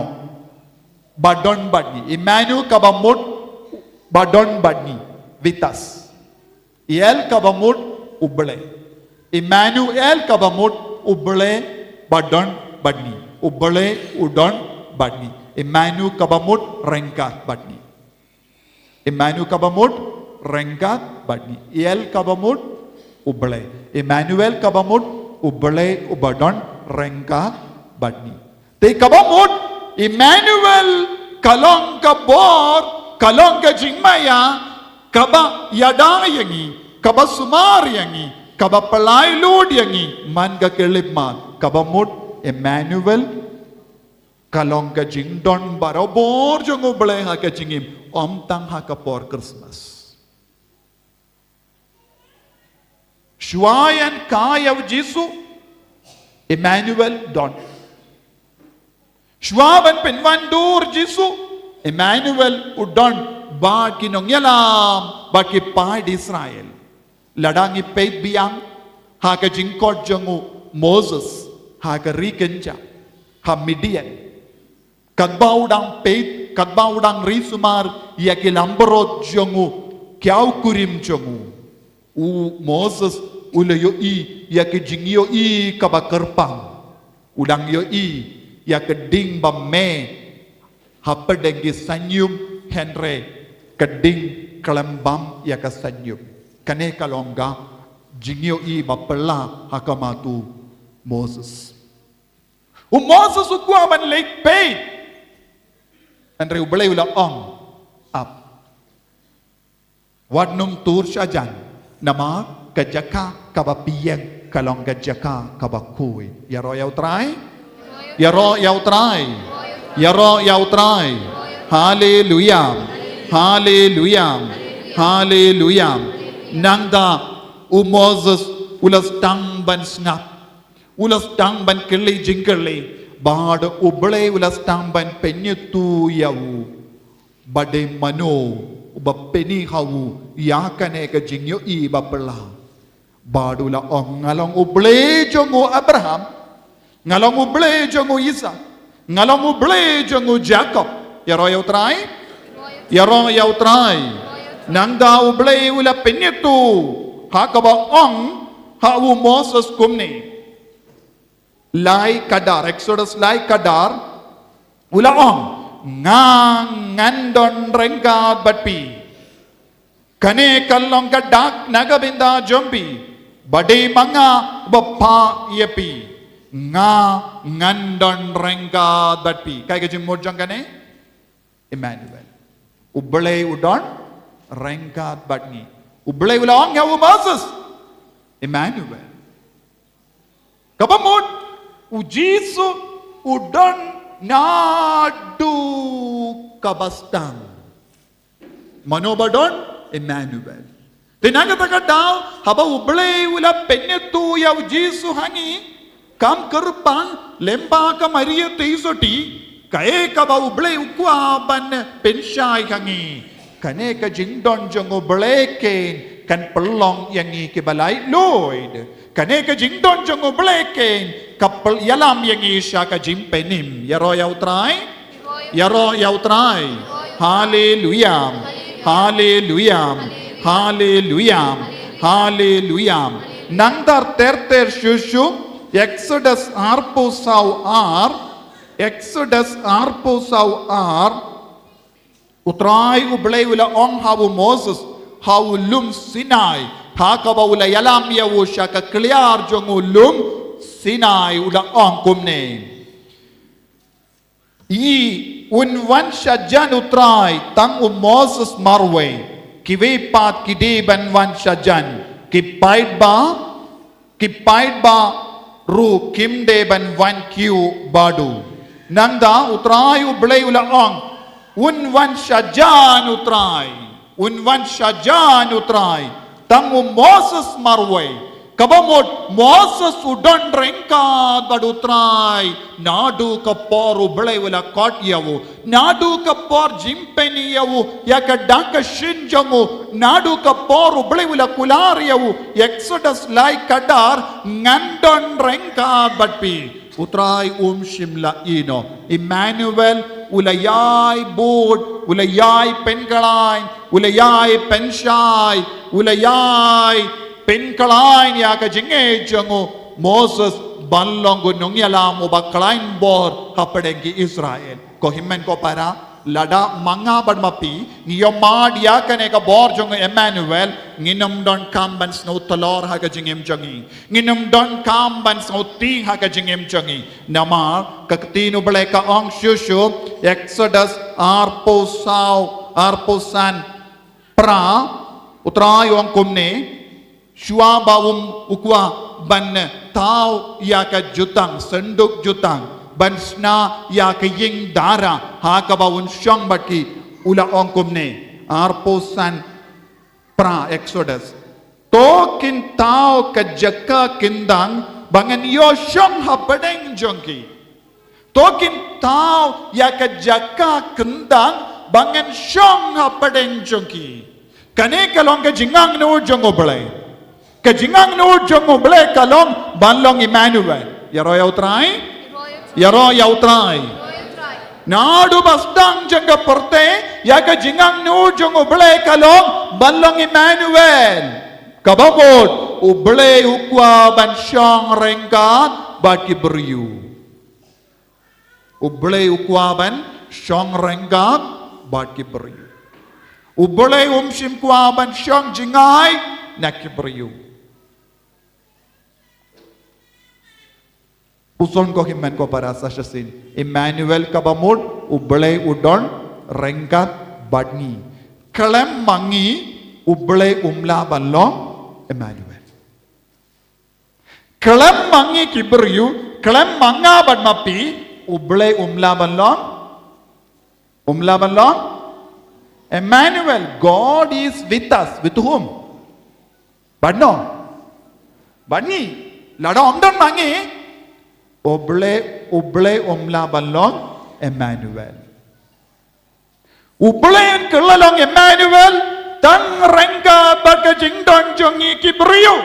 ba don bad ngi. Emmanuel kaba mut, ba don bad ngi. Vitas. El kaba mut, u Blei. Emmanuel kaba mut, u Blei ba don bad ngi. U Blei u don bad ngi. Emmanuel kaba mut, ryngkat bad ngi. Emmanuel kaba mut, ryngkat bad ngi. El kaba mut, u Blei. Emmanuel kaba mut, u Blei uba don ryngkat bad ngi. Te kaba mut, Emmanuel ka long ka bor, ka long ka jingmaïa, kaba ïada ïa ngi, kaba sumar ïa ngi, kaba pynlait lut ïa ngi man ka khyllipmat. Kaba mut, Emmanuel ka long ka jingdon barabor jong u Blei ha ka jingim, ym tang ha ka por Christmas. Shuwa ïa ka ïa u Jisu, Emmanuel don. Shuwa ban pynwandur Jisu, Emmanuel u don bad ki nongïalam, bad ki paid Israel. Lada ngi peit biang ha ka jingkhot jong u Moses ha ka ri kynja, ha Midian. Katba u dang peit, katba u dang ri sumar ïa ki langbrot jong u, ki aw kurim jong u, u Moses u la ïohi ïa ka jingïohi kaba kyrpang. U dang ïohi ïa ka ding ba meh hapdeng ki saiñium, hynrei ka ding khlem bam ïa ka saiñium. Kane ka long ka jingïohi ba phylla ha khmat u Moses. U Moses u kwah ban leit peit. Hynrei u Blei u la ong, ap. Wat nym tur shajan, namar ka jaka kaba phi ïeng ka long ka jaka kaba khuid. Ïaroh ïa u Trai. Ïaroh ïa u Trai. Ïaroh ïa u Trai. Haleluya. Haleluya. Haleluya. Nangta u Moses u la sdang ban sngap. U la sdang ban kylli jingkylli, bad u Blei u la sdang ban pynithuh ïa u. Ba dei mano uba pyni ha u ïa kane ka jingïohi ba phylla. Bad u la ong, nga long u Blei jong u Abraham, nga long u Blei jong u Isak, nga long u Blei jong u Jakob. Ïaroh ïa u Trai. Ïaroh ïa U Trai. Nangta U Blei u la pynïathuh ha kaba ong ha u Moses kumne. Lai Khadar, Exodus lai Khadar, u la ong, nga ngan don ryngkat bad phi. Kane ka long ka dak na ka bynta jong phi. Ba dei ma nga uba phah ïa phi. Nga ngan don ryngkat bad phi. Kaei ka jingmut jong kane? Emmanuel. U Blei u don ryngkat bad ngi. U Blei u la ong ïa u Moses. Emmanuel. Kaba mut, u Jisu u don naduh kaba sdang. Mano ba don? Emmanuel. Te na kata ka daw, haba U Blei u la pynïathuh ïa u Jisu ha ngi, kam kyrpang, lyngba ka Maria Theisotti, kaei kaba U Blei u kwah ban pynshai ha ngi. Kane ka jingdon jong U Blei keiñ kan pynlong ïa ngi kiba laitluid. Kane ka jingdon jong U Blei keiñ ka pynïalam ïa ngi sha ka jingpynim. Ïaroh ïa U Trai. Ïaroh ïa U Trai. Haleluya. Haleluya. Haleluya. Haleluya. Nangta ter ter shuh shuh, Exodus arphew saw ar, Exodus arphew saw ar, U Trai U Blei u la ong ha u Moses, ha u lum Sinai, ha kaba u la ïalam ïa u sha ka kliar jong u lum Sinai, u la ong kumne. Ï, un wan shajan U Trai, tang u Moses marwei, kiwei pat ki dei ban wan shajan, ki paidbah, ki paidbah ruh kim dei ban wan kiew bad u. Nangta U Trai U Blei u la ong, un wan shajan U Trai, un wan shajan U Trai, tang u Moses marwei. Kaba mut Moses u don ryngkat bad U Trai, naduh ka por U Blei u la khot ïa u, naduh ka por jingpyni ïa u ïa ka dak ka shin jong u, naduh ka por U Blei u la kular ïa u, Exodus lai Khadar, ngan don ryngkat bad phi. U Trai um shym la ïehnoh. Emmanuel, u la ïai bud, u la ïai pynkhlaiñ, u la ïai pynshai, u la ïai pynkhlaiñ ïa ka jingngeit jong u Moses ban long u nongïalam uba khlaiñ bor hapdeng ki Israel. Ko hynmen ko para, lada ma nga bad ma phi ngi ïohmad ïa kane ka bor jong u Emmanuel, ngin ym donkam ban sngewthlor ha ka jingim jong ngi. Ngin ym donkam ban sngewthuh ha ka jingim jong ngi. Namar ka ktien U Blei ka ong shuh shuh, Exodus arphew saw, arphew san, phra, U Trai u ong kumne, shuwa ba um u kwah ban thaw ïa ka jutang, synduk jutang, ban shna ïa ka ïing dara, ha kaba un shong bad ki, u la ong kumne, arphew san, phra, Exodus. To kin thaw ka jaka kyndang ba ngan ïoh shong hapdeng jong ki. To kin thaw ïa ka jaka kyndang ba ngan shong hapdeng jong ki. Kane ka long ka jingangnud jong U Blei. Ka jingangnud jong U Blei ka long ban long Emmanuel. Ïaroh ïa U Trai. Ïaroh ïa U Trai. Naduh ba sdang jong ka pyrthei, ïa ka jingangnud jong U Blei ka long ban long Emmanuel. Kaba mut, U Blei u kwah ban shong ryngkat bad ki briew. U Blei u kwah ban shong ryngkat bad ki briew. U Blei um shym kwah ban shong jngai na ki briew. Puson ko hynmen ko para sa shisien. Emmanuel kaba mut, U Blei u don ryngkat bad ngi. Khlem ma ngi, U Blei um lah ban long Emmanuel. Khlem ma ngi ki briew, khlem ma nga bad ma phi, U Blei um lah ban long. Um lah ban long. Emmanuel, God is with us. With whom? Bad no. Bad ngi. Lada um don ma ngi, U Blei, U Blei um lah ban long Emmanuel. U Blei un kylla long Emmanuel tang ryngkat bad ka jingdon jong ngi ki briew.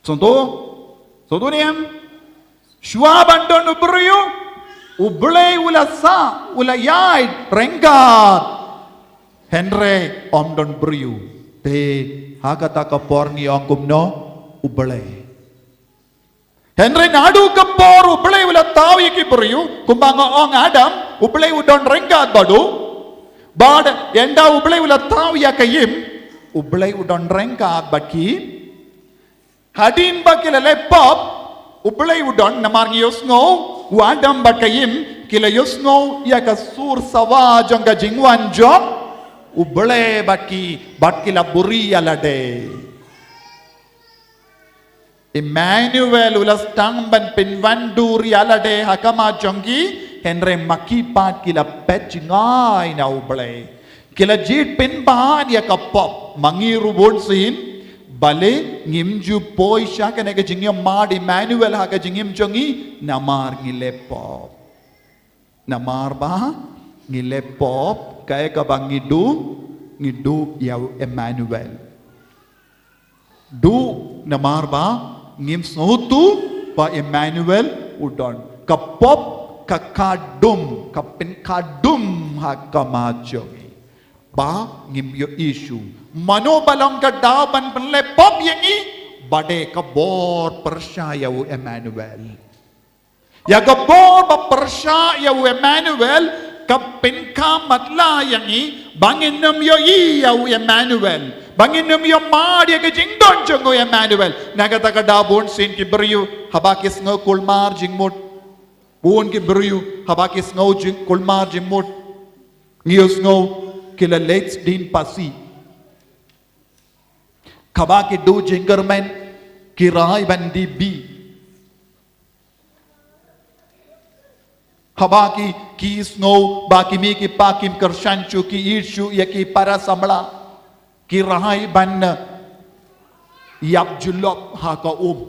Sngewthuh? Sngewthuh ne em? Shuwa ban don u briew, U Blei u la sah, u la ïaid ryngkat Hynrei ym don briew. Te ha kata ka por ngi ong kumno? U Blei. Hynrei naduh ka por U Blei u la thaw ïa ki briew, kumba nga ong Adam, U Blei u don ryngkat bad u. Bad ynda U Blei u la thaw ïa ka ïing, U Blei u don ryngkat bad ki. Hadien ba ki la leh pop, U Blei u don, namar ngi ïohsngew, u Adam bad ka Im, ki la ïohsngew ïa ka sur sawa jong ka jingwan jong U Blei bad ki, bad ki la buhrieh ïa lade. Emmanuel u la sdang ban pynwandur ïa lade ha khmat jong ki, hynrei ma ki pat ki la peit jngai na U Blei. Ki la jied pynban ïa ka pop, ma ngi ruh bun sien, balei ngim ju poi sha kane ka jingïamad Emmanuel ha ka jingim jong ngi, namar ngi leh pop. Namar ba ngi leh pop, kaei kaba ngi duh, ngi duh ïa u Emmanuel. Duh namar ba ngim sngewthuh ba Emmanuel u don. Ka pop ka khadum, ka pynkhadum ha khmat jong ngi. Ba ngim ïohi shuh. Mano ba long ka daw ban pynleh pop ïa ngi, ba dei ka bor pyrshah ïa u Emmanuel. Ïa ka bor ba pyrshah ïa u Emmanuel, ka pynkham matlah ïa ngi, ba ngin ym ïohi ïa u Emmanuel. Ba ngin ym ïohmad ïa ka jingdon jong u Emmanuel. Na kata ka daw bun sien ki briew, haba ki sngew kulmar jingmut. Bun ki briew, haba ki sngew jing kulmar jingmut. Ngi ïohsngew ki la leit sdien phasi. Haba ki duh jingkyrmen, ki rai ban die bih. Haba ki, ki sngew ba ki mei ki pa kim kyrshan shuh, ki ïeit shuh ïa ki para samla, ki rai ban, eh, ïap julop ha ka um.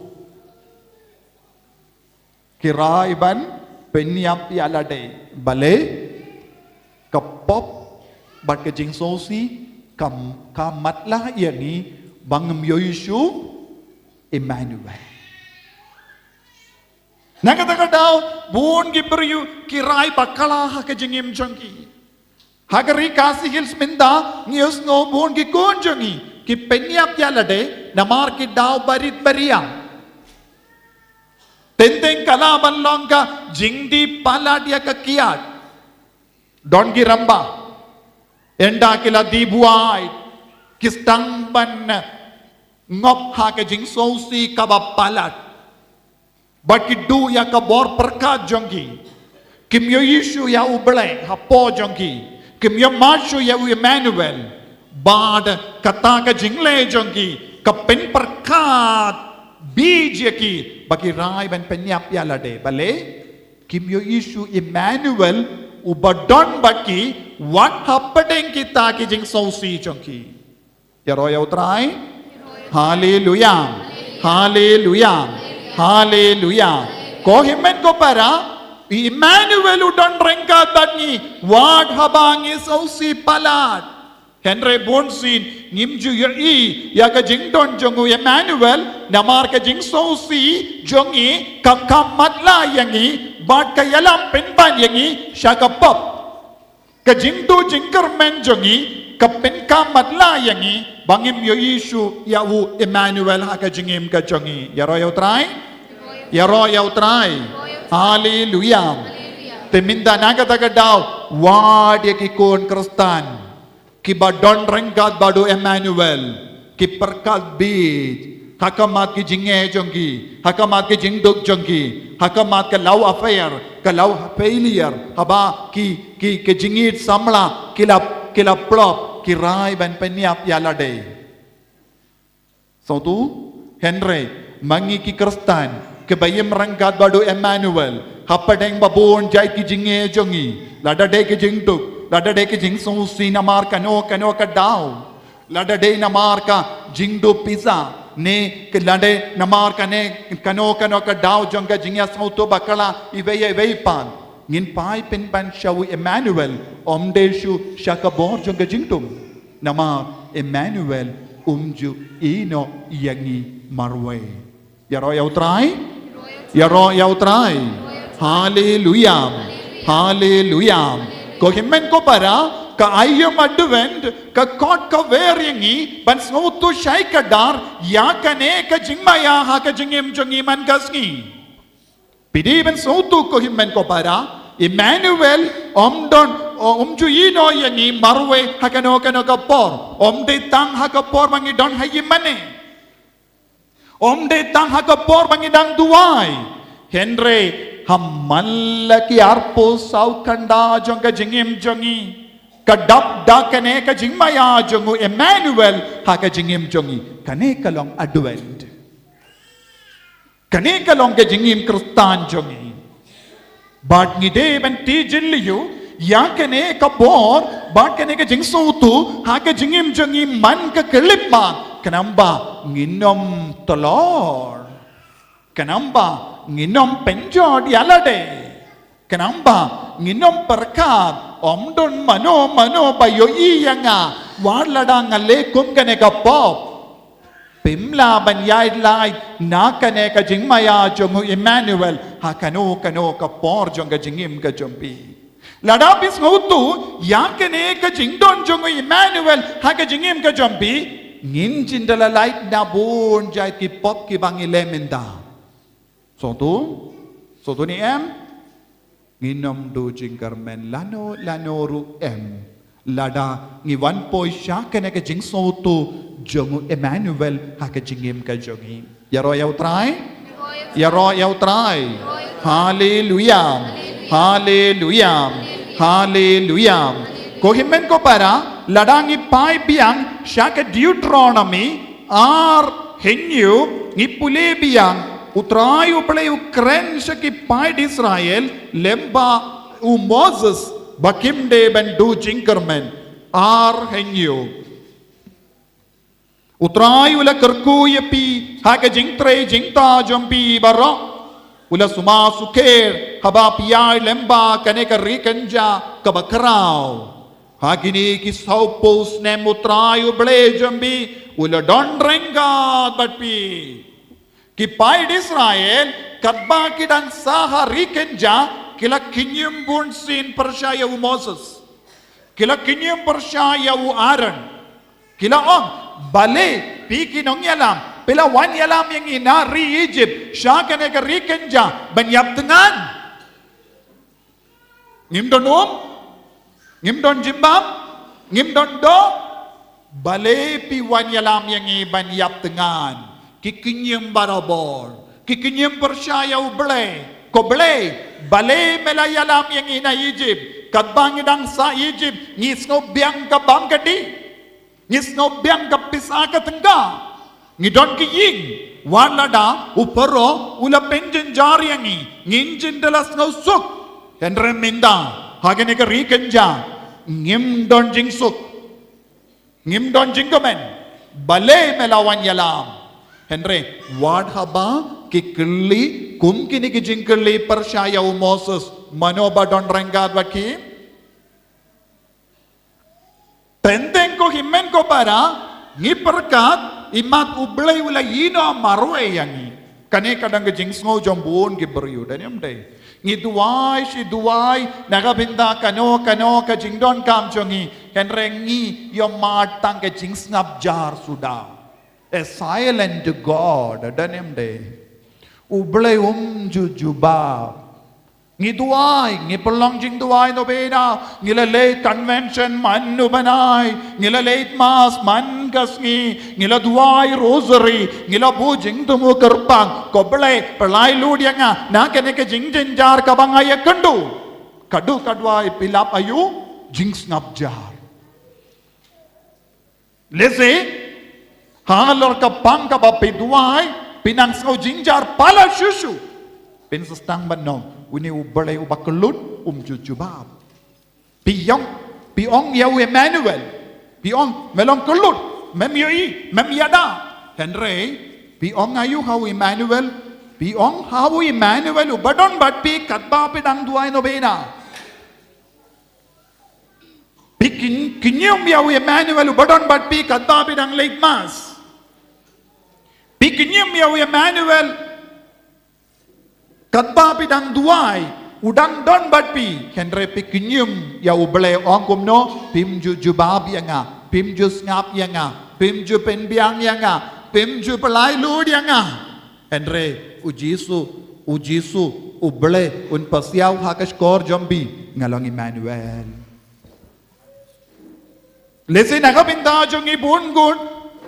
Ki rai ban pynïap ïa lade, balei ka pop bad ka jingsngewsih ka, ka matlah ïa ngi ba ngim ïohi shuh Emmanuel. Na kata ka daw, bun ki briew ki rai bakla ha ka jingim jong ki. Ha ka ri Khasi Hills mynta, ngi ïohsngew bun ki khun jong ngi ki pynïap ïa lade namar ki daw barit bariang. Teng teng ka lah ban long ka jingdie palat ïa ka kiad. Don ki rangbah, ynda ki la die buaid, ki sdang ban ngop ha ka jingsngewsih kaba palat. Bad ki duh ïa ka bor pyrkhat jong ki. Kim ïohi shuh ïa U Blei hapoh jong ki. Kim ïohmad shuh ïa u Emmanuel. Bad kata ka jingleh jong ki ka pynpyrkhat bit ïa ki ba ki rai ban pynïap ïa lade. Balei? Kim ïohi shuh Emmanuel uba don bad ki, wat hapdeng kita ki jingsngewsih jong ki. Ïaroh ïa U Trai. Haleluya. Haleluya. Haleluya. Ko hynmen ko para, Emmanuel u don ryngkat bad ngi, wat haba ngi sngewsih palat. Hynrei bun sien ngim ju ïohi ïa ka jingdon jong u Emmanuel, namar ka jingsngewsih jong ngi ka kham matlah ïa ngi, bad ka ïalam pynban ïa ngi sha ka pop. Ka jingduh jingkyrmen jong ngi ka pynkham matlah ïa ngi ba ngim ïohi shuh ïa u Emmanuel ha ka jingim ka jong ngi. Ïaroh ïa U Trai. Ïaroh ïa U Trai. Haleluya. Te mynta na kata ka daw, wat ïa ki khun Khristan kiba don ryngkat bad u Emmanuel, ki pyrkhat bit ha khmat ki jingeh jong ki, ha khmat ki jingduk jong ki, ha khmat ka love affair, ka love failure, haba ki, ki, ki jingïeit samla ki la, ki la plop, ki rai ban pynïap ïa lade. Sngewthuh? Hynrei ma ngi ki Khristan kiba im ryngkat bad u Emmanuel, hapdeng ba bun jait ki jingeh jong ngi, lada dei ki jingduk, lada dei ki jingsngewsih namar kano kano ka daw, lada dei namar ka jingduh pisa, ne ka lada dei namar kane kano kano ka daw jong ka jingïasngewthuh bakla iwei ïa iwei pat, ngin phai pynban sha u Emmanuel, ym dei shuh sha ka bor jong ka jingthung. Namar Emmanuel um ju ïehnoh ïa ngi marwei. Ïaroh ïa U Trai. Ïaroh ïa U Trai. Haleluya. Haleluya. Ko hynmen ko para, Ka aïom Advent ka khot ka wer ïa ngi ban sngewthuh shai kdar ïa kane ka jingmaïa ha ka jingim jong ngi man ka sngi. Phi dei ban sngewthuh ko hynmen ko para, Emmanuel um don, um ju ïehnoh ïa ngi marwei ha kano kano ka por. Um dei tang ha ka por ba ngi don ha ïingmane. Um dei tang ha ka por ba ngi dang duwai. Hynrei ha man la ki arphew saw kynda jong ka jingim jong ngi, ka dap da kane ka jingmaïa jong u Emmanuel ha ka jingim jong ngi. Kane ka long Advent. Kane ka long ka jingim Khristan jong ngi. Bad ngi dei ban tip jylliew ïa kane ka bor bad kane ka jingsngewthuh ha ka jingim jong ngi man ka khyllipmat, khnang ba ngin ym tlor, khnang ba ngin ym pynjot ïa lade, khnang ba ngin ym pyrkhat, um don mano mano ba ïohi ïa nga wat lada nga leh kum kane ka pop. Phim lah ban ïaid lait na kane ka jingmaïa jong u Emmanuel ha kano kano ka por jong ka jingim ka jong phi. Lada phi sngewthuh ïa kane ka jingdon jong u Emmanuel ha ka jingim ka jong phi, ngin jin da la lait na bun jait ki pop kiba ngi leh mynta. Sngewthuh? Sngewthuh ne em? Ngin ym duh jingkyrmen lano lano ruh em lada ngi wan poi sha kane ka jingsngewthuh jong u Emmanuel ha ka jingim ka jong ngi. Ïaroh ïa u Trai. Ïaroh ïa u Trai. Haleluya. Haleluya. Haleluya. Ko hynmen ko para, lada ngi phai biang sha ka Deuteronomi ar hynñiew, ngi pule biang, u Trai U Blei u kren sha ki paid Israel lem bad u Moses ba kim dei ban duh jingkyrmen. Ar hynñiew. U Trai u la kyrkhu ïa phi ha ka jingtrei jingktah jong phi baroh. U la sumar sukher haba phi ïaid lem bad kane ka ri kynja kaba khraw. Ha kine ki sawphew snem u Trai U Blei jong phi u la don ryngkat bad phi. Ki paid Israel katba ki dang sah ha ri kynja ki la kynjum bunsien pyrshah ïa u Moses. Ki la kynjum pyrshah ïa u Aaron. Ki la ong, balei phi ki nongïalam phi la wan ïalam ïa ngi na ri Egypt sha kane ka ri kynja ban ïap thngan? Ngim don um, ngim don jingbam, ngim don doh. Balei phi wan ïalam ïa ngi ban ïap thngan? Ki kynjum barabor, ki kynjum pyrshah ïa U Blei. Ko Blei, balei me la ïalam ïa ngi na Egypt? Katba ngi dang sah Egypt ngi sngew biang ka bam ka dih. Ngi sngew biang ka pisa ka tyngka. Ngi don ki ïing. Wat lada u Pharaoh u la pynjynjar ïa ngi, ngin jin da la sngew suk. Hynrei mynta ha kane ka ri kynja ngim don jingsuk, ngim don jingkmen. Balei me la wan ïalam? Hynrei wat haba ki kylli kum kine ki jingkylli pyrshah ïa u Moses, mano ba don ryngkat bad ki? Teng teng ko hynmen ko para, ngi pyrkhat imat U Blei u la ïehnoh marwei ïa ngi. Kane ka dang ka jingsngew jong bun ki briew, dei ne em dei? Ngi duwai shi duwai na ka bynta kano kano ka jingdonkam jong ngi, hynrei ngi ïohmad tang ka jingsngap jar suda. A silent God, dei ne em dei? U Blei um ju jubab. Ngi duwai, ngi pynlong jingduwai novena, ngi la leit convention man u bnai, ngi la leit mass man ka sngi, ngi la duwai rosary, ngi la buh jingthmu kyrpang, ko Blei, pynlait lut ïa nga na kane ka jingjynjar kaba nga ïakynduh. Ka duh ka duwai phi lap aïu? Jingsngap jar. Lehse halor ka pang kaba phi duwai phi nang sngew jynjar palat shuh shuh. Phin sa sdang ban ong, une U Blei uba kyllut um ju jubab. Phi ong, phi ong ïa u Emmanuel, phi ong, me long kyllut, mem ïohi, mem ïada. Hynrei phi ong aïu ha u Emmanuel? Phi ong ha u Emmanuel uba don bad phi katba phi dang duwai novena. Phi kyn-, kynjum ïa u Emmanuel uba don bad phi katba phi dang leit mass. Phi kynjum ïa u Emmanuel katba phi dang duwai. U dang don bad phi, hynrei phi kynjum ïa U Blei, ong kumno, phim ju jubab ïa nga, phim ju sngap ïa nga, phim ju pynbiang ïa nga, phim ju pynlait luid ïa nga. Hynrei U Jisu, U Jisu, U Blei un pasiaw ha ka shkor jong phi, nga long Immanuel. Lehse na ka bynta jong ngi bun ngut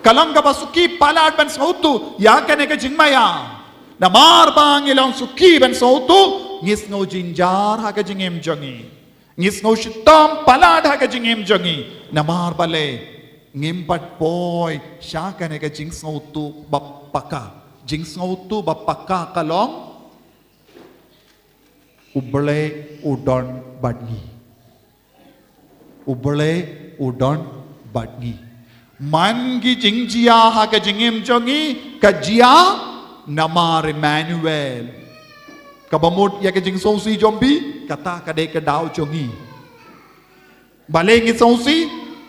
ka long kaba suki palat ban sngewthuh ïa kane ka jingmaïa. Namar ba ngi long suki ban sngewthuh, ngi sngew jynjar ha ka jingim jong ngi. Ngi sngew shitom palat ha ka jingim jong ngi. Namar balei? Ngim pat poi sha kane ka jingsngewthuh ba paka. Jingsngewthuh ba paka ka long U Blei u don bad ngi. U Blei u don bad ngi. Man ki jingjia ha ka jingim jong ngi ka jia namar Immanuel. Kaba mut ïa ka jingsngewsih jong phi, kata ka dei ka daw jong ngi. Balei ngi sngewsih?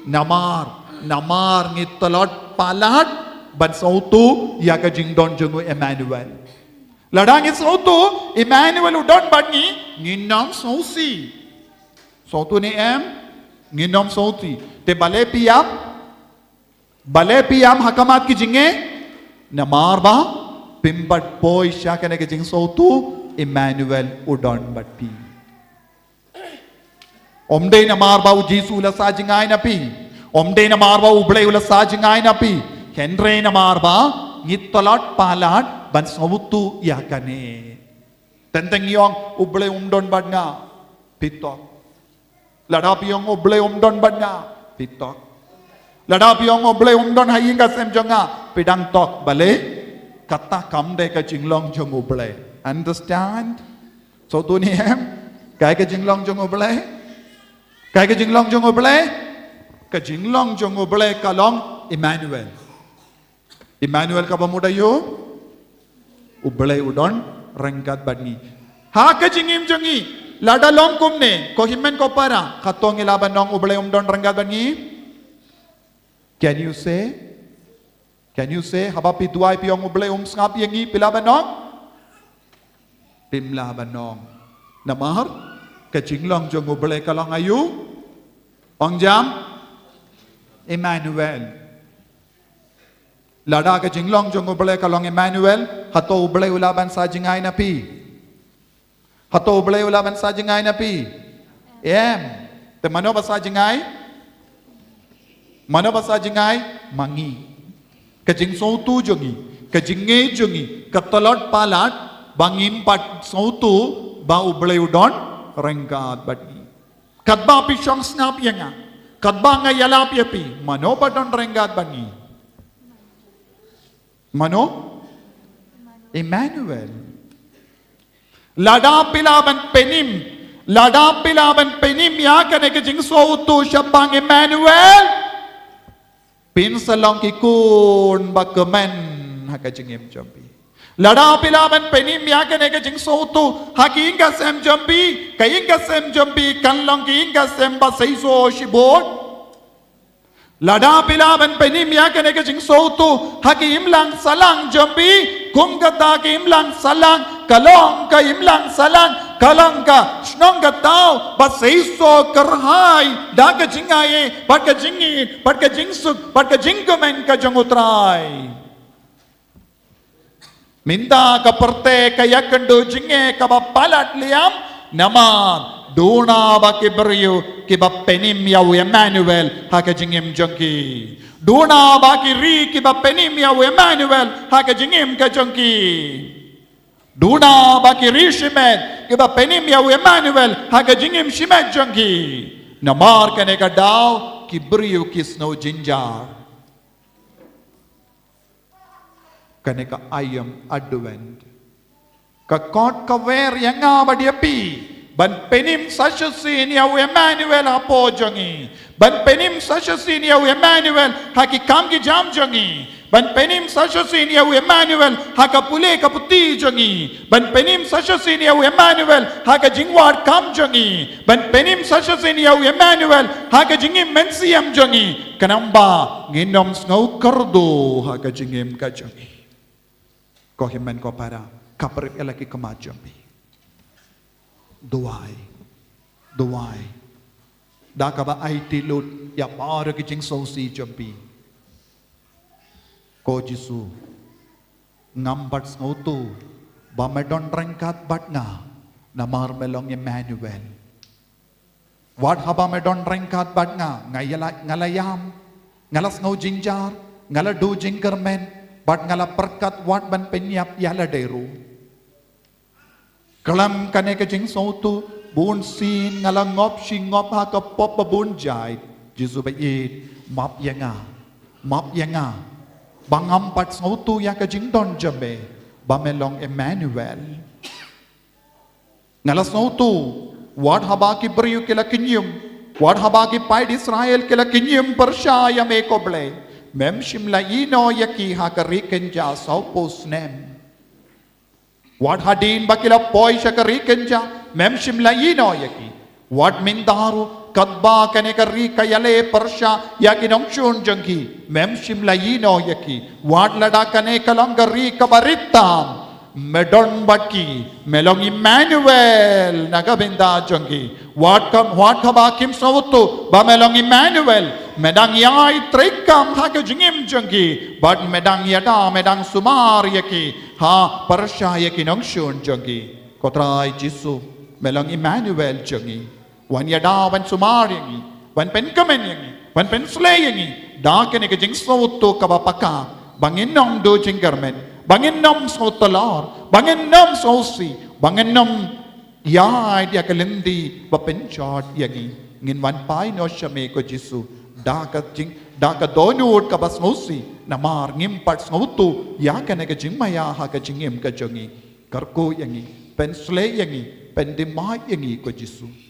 Namar, namar ngi tlot palat ban sngewthuh ïa ka jingdon jong u Immanuel. Lada ngi sngewthuh Immanuel u don bad ngi, ngin ym sngewsih. Sngewthuh ne em? Ngin ym sngewsih. Te balei phi ïam? Balei phi ïam ha khmat ki jingeh? Namar ba phim pat poi sha kane ka jingsngewthuh Immanuel u don bad phi. Ym dei namar ba U Jisu u la sah jngai na phi. Ym dei namar ba U Blei u la sah jngai na phi. Hynrei namar ba ngi tlot palat ban sngewthuh ïa kane. Teng teng ngi ong U Blei um don bad nga, phi thok. Lada phi ong U Blei um don bad nga, phi thok. Lada phi ong U Blei um don ha ïing ka sem jong nga, phi dang thok. Balei? Kata kam dei ka jinglong jong U Blei. Understand? Sngewthuh ne em? Kaei ka jinglong jong U Blei? Kaei ka jinglong jong U Blei? Ka jinglong jong U Blei ka long Immanuel. Immanuel kaba mut aïu? U Blei u don ryngkat bad ngi. Ha ka jingim jong ngi, lada long kumne, ko hynmen ko para, kato ngi lah ban ong U Blei um don ryngkat bad ngi? Can you say? Can you say? Haba phi duwai phi ong U Blei um sngap ïa ngi, phi lah ban ong? Phim lah ban ong. Namar ka jinglong jong U Blei ka long aïu? Ong jam? Immanuel. Lada ka jinglong jong U Blei ka long Immanuel, hato U Blei u lah ban sah jngai na phi? Hato U Blei u lah ban sah jngai na phi? Em. Te mano ba sah jngai? Mano ba sah jngai? Ma ngi. Ka jingsngewthuh jong ngi, ka jingngeit jong ngi, ka tlot palat ba ngim pat sngewthuh ba U Blei u don ryngkat bad ngi. Katba phi shong sngap ïa nga, katba nga ïalap ïa phi, mano ba don ryngkat bad ngi? Mano? Immanuel. Lada phi lah ban pynim, lada phi lah ban pynim ïa kane ka jingsngewthuh shaphang Immanuel, phin sa long ki khun ba kmen ha ka jingim jong phi. Lada phi lah ban pynim ïa kane ka jingsngewthuh ha ki ïing ka sem jong phi, ka ïing ka sem jong phi kan long ka ïing ka sem ba seisoh shibun. Lada phi lah ban pynim ïa kane ka jingsngewthuh ha ka imlang sahlang jong phi, kum kata ka imlang sahlang ka long ka imlang sahlang, ka long ka shnong ka thaw ba seisoh kyrhai da ka jingai bad ka jingïeit bad ka jingsuk bad ka jingkmen ka jong U Trai. Mynta ka pyrthei ka ïakynduh jingeh kaba palat liam, namar duna ba ki briew kiba pynim ïa u Immanuel ha ka jingim jong ki. Duna ba ki ri kiba pynim ïa u Immanuel ha ka jingim ka jong ki. Duna ba ki ri shimet kiba pynim ïa u Immanuel ha ka jingim shimet jong ki. Namar kane ka daw ki briew ki sngew jynjar. Kane ka aïom Advent ka khot ka wer ïa nga bad ïa phi ban pynim sa shisien ïa u Immanuel hapoh jong ngi, ban pynim sa shisien ïa u Immanuel ha ki kam ki jam jong ngi, ban pynim sa shisien ïa u Immanuel ha ka pule ka puthi jong ngi, ban pynim sa shisien ïa u Immanuel ha ka jingwad kam jong ngi, ban pynim sa shisien ïa u Immanuel ha ka jingim mynsiem jong ngi. Khnang ba ngin ym sngew kyrduh ha ka jingim ka jong ngi. Ko hynmen ko para, khaphrip ïa la ki khmat jong phi. Duwai, duwai da kaba aiti lut ïa baroh ki jingsngewsih jong phi. Ko Jisu, ngam pat sngewthuh ba me don ryngkat bad nga, namar me long Emmanuel. Wat haba me don ryngkat bad nga, nga ïa la, nga la ïam, nga la sngew jynjar, nga la duh jingkyrmen, bad nga la pyrkhat wat ban pynïap ïa lade ruh. Khlem kane ka jingsngewthuh, bun sien nga la ngop shi ngop ha ka pop ba bun jait. Jisu ba ïeit, map ïa nga, map ïa nga ba ngam pat sngewthuh ïa ka jingdon jong me, ba me long Emmanuel. Nga la sngewthuh, wat haba ki briew ki la kynjum, wat haba ki paid Israel ki la kynjum pyrshah ïa me ko Blei, mem shym la ïehnoh ïa ki ha ka ri kynja sawphew snem. Wat hadien ba ki la poi sha ka ri kynja, mem shym la ïehnoh ïa ki. Wat mynta ruh, katba kane ka ri ka ïaleh pyrshah ïa ki nongshun jong ki, mem shym la ïehnoh ïa ki. Wat lada kane ka long ka ri kaba rit tam, me don bad ki, me long Emmanuel na ka bynta jong ki. Wat kam, wat kaba kim sngewthuh ba me long Emmanuel, me dang ïai treikam ha ka jingim jong ki, bad me dang ïada, me dang sumar ïa ki, ha pyrshah ïa ki nongshun jong ki. Ko Trai Jisu, me long Emmanuel jong ngi. Wan ïada, wan sumar ïa ngi, wan pynkmen ïa ngi, wan pynsleh ïa ngi da kane ka jingsngewthuh kaba paka, ba ngin ym duh jingkyrmen, ba ngin ym sngewthuh lor, ba ngin ym sngewsih, ba ngin ym ïaid ïa ka lynti ba pynjot ïa ngi. Ngin wan phai noh sha me ko Jisu da ka jing, da ka dohnud kaba sngewsih, namar ngim pat sngewthuh ïa kane ka jingmaïa ha ka jingim ka jong ngi. Kyrkhu ïa ngi, pynsleh ïa ngi, pyndih ïa ngi ko Jisu.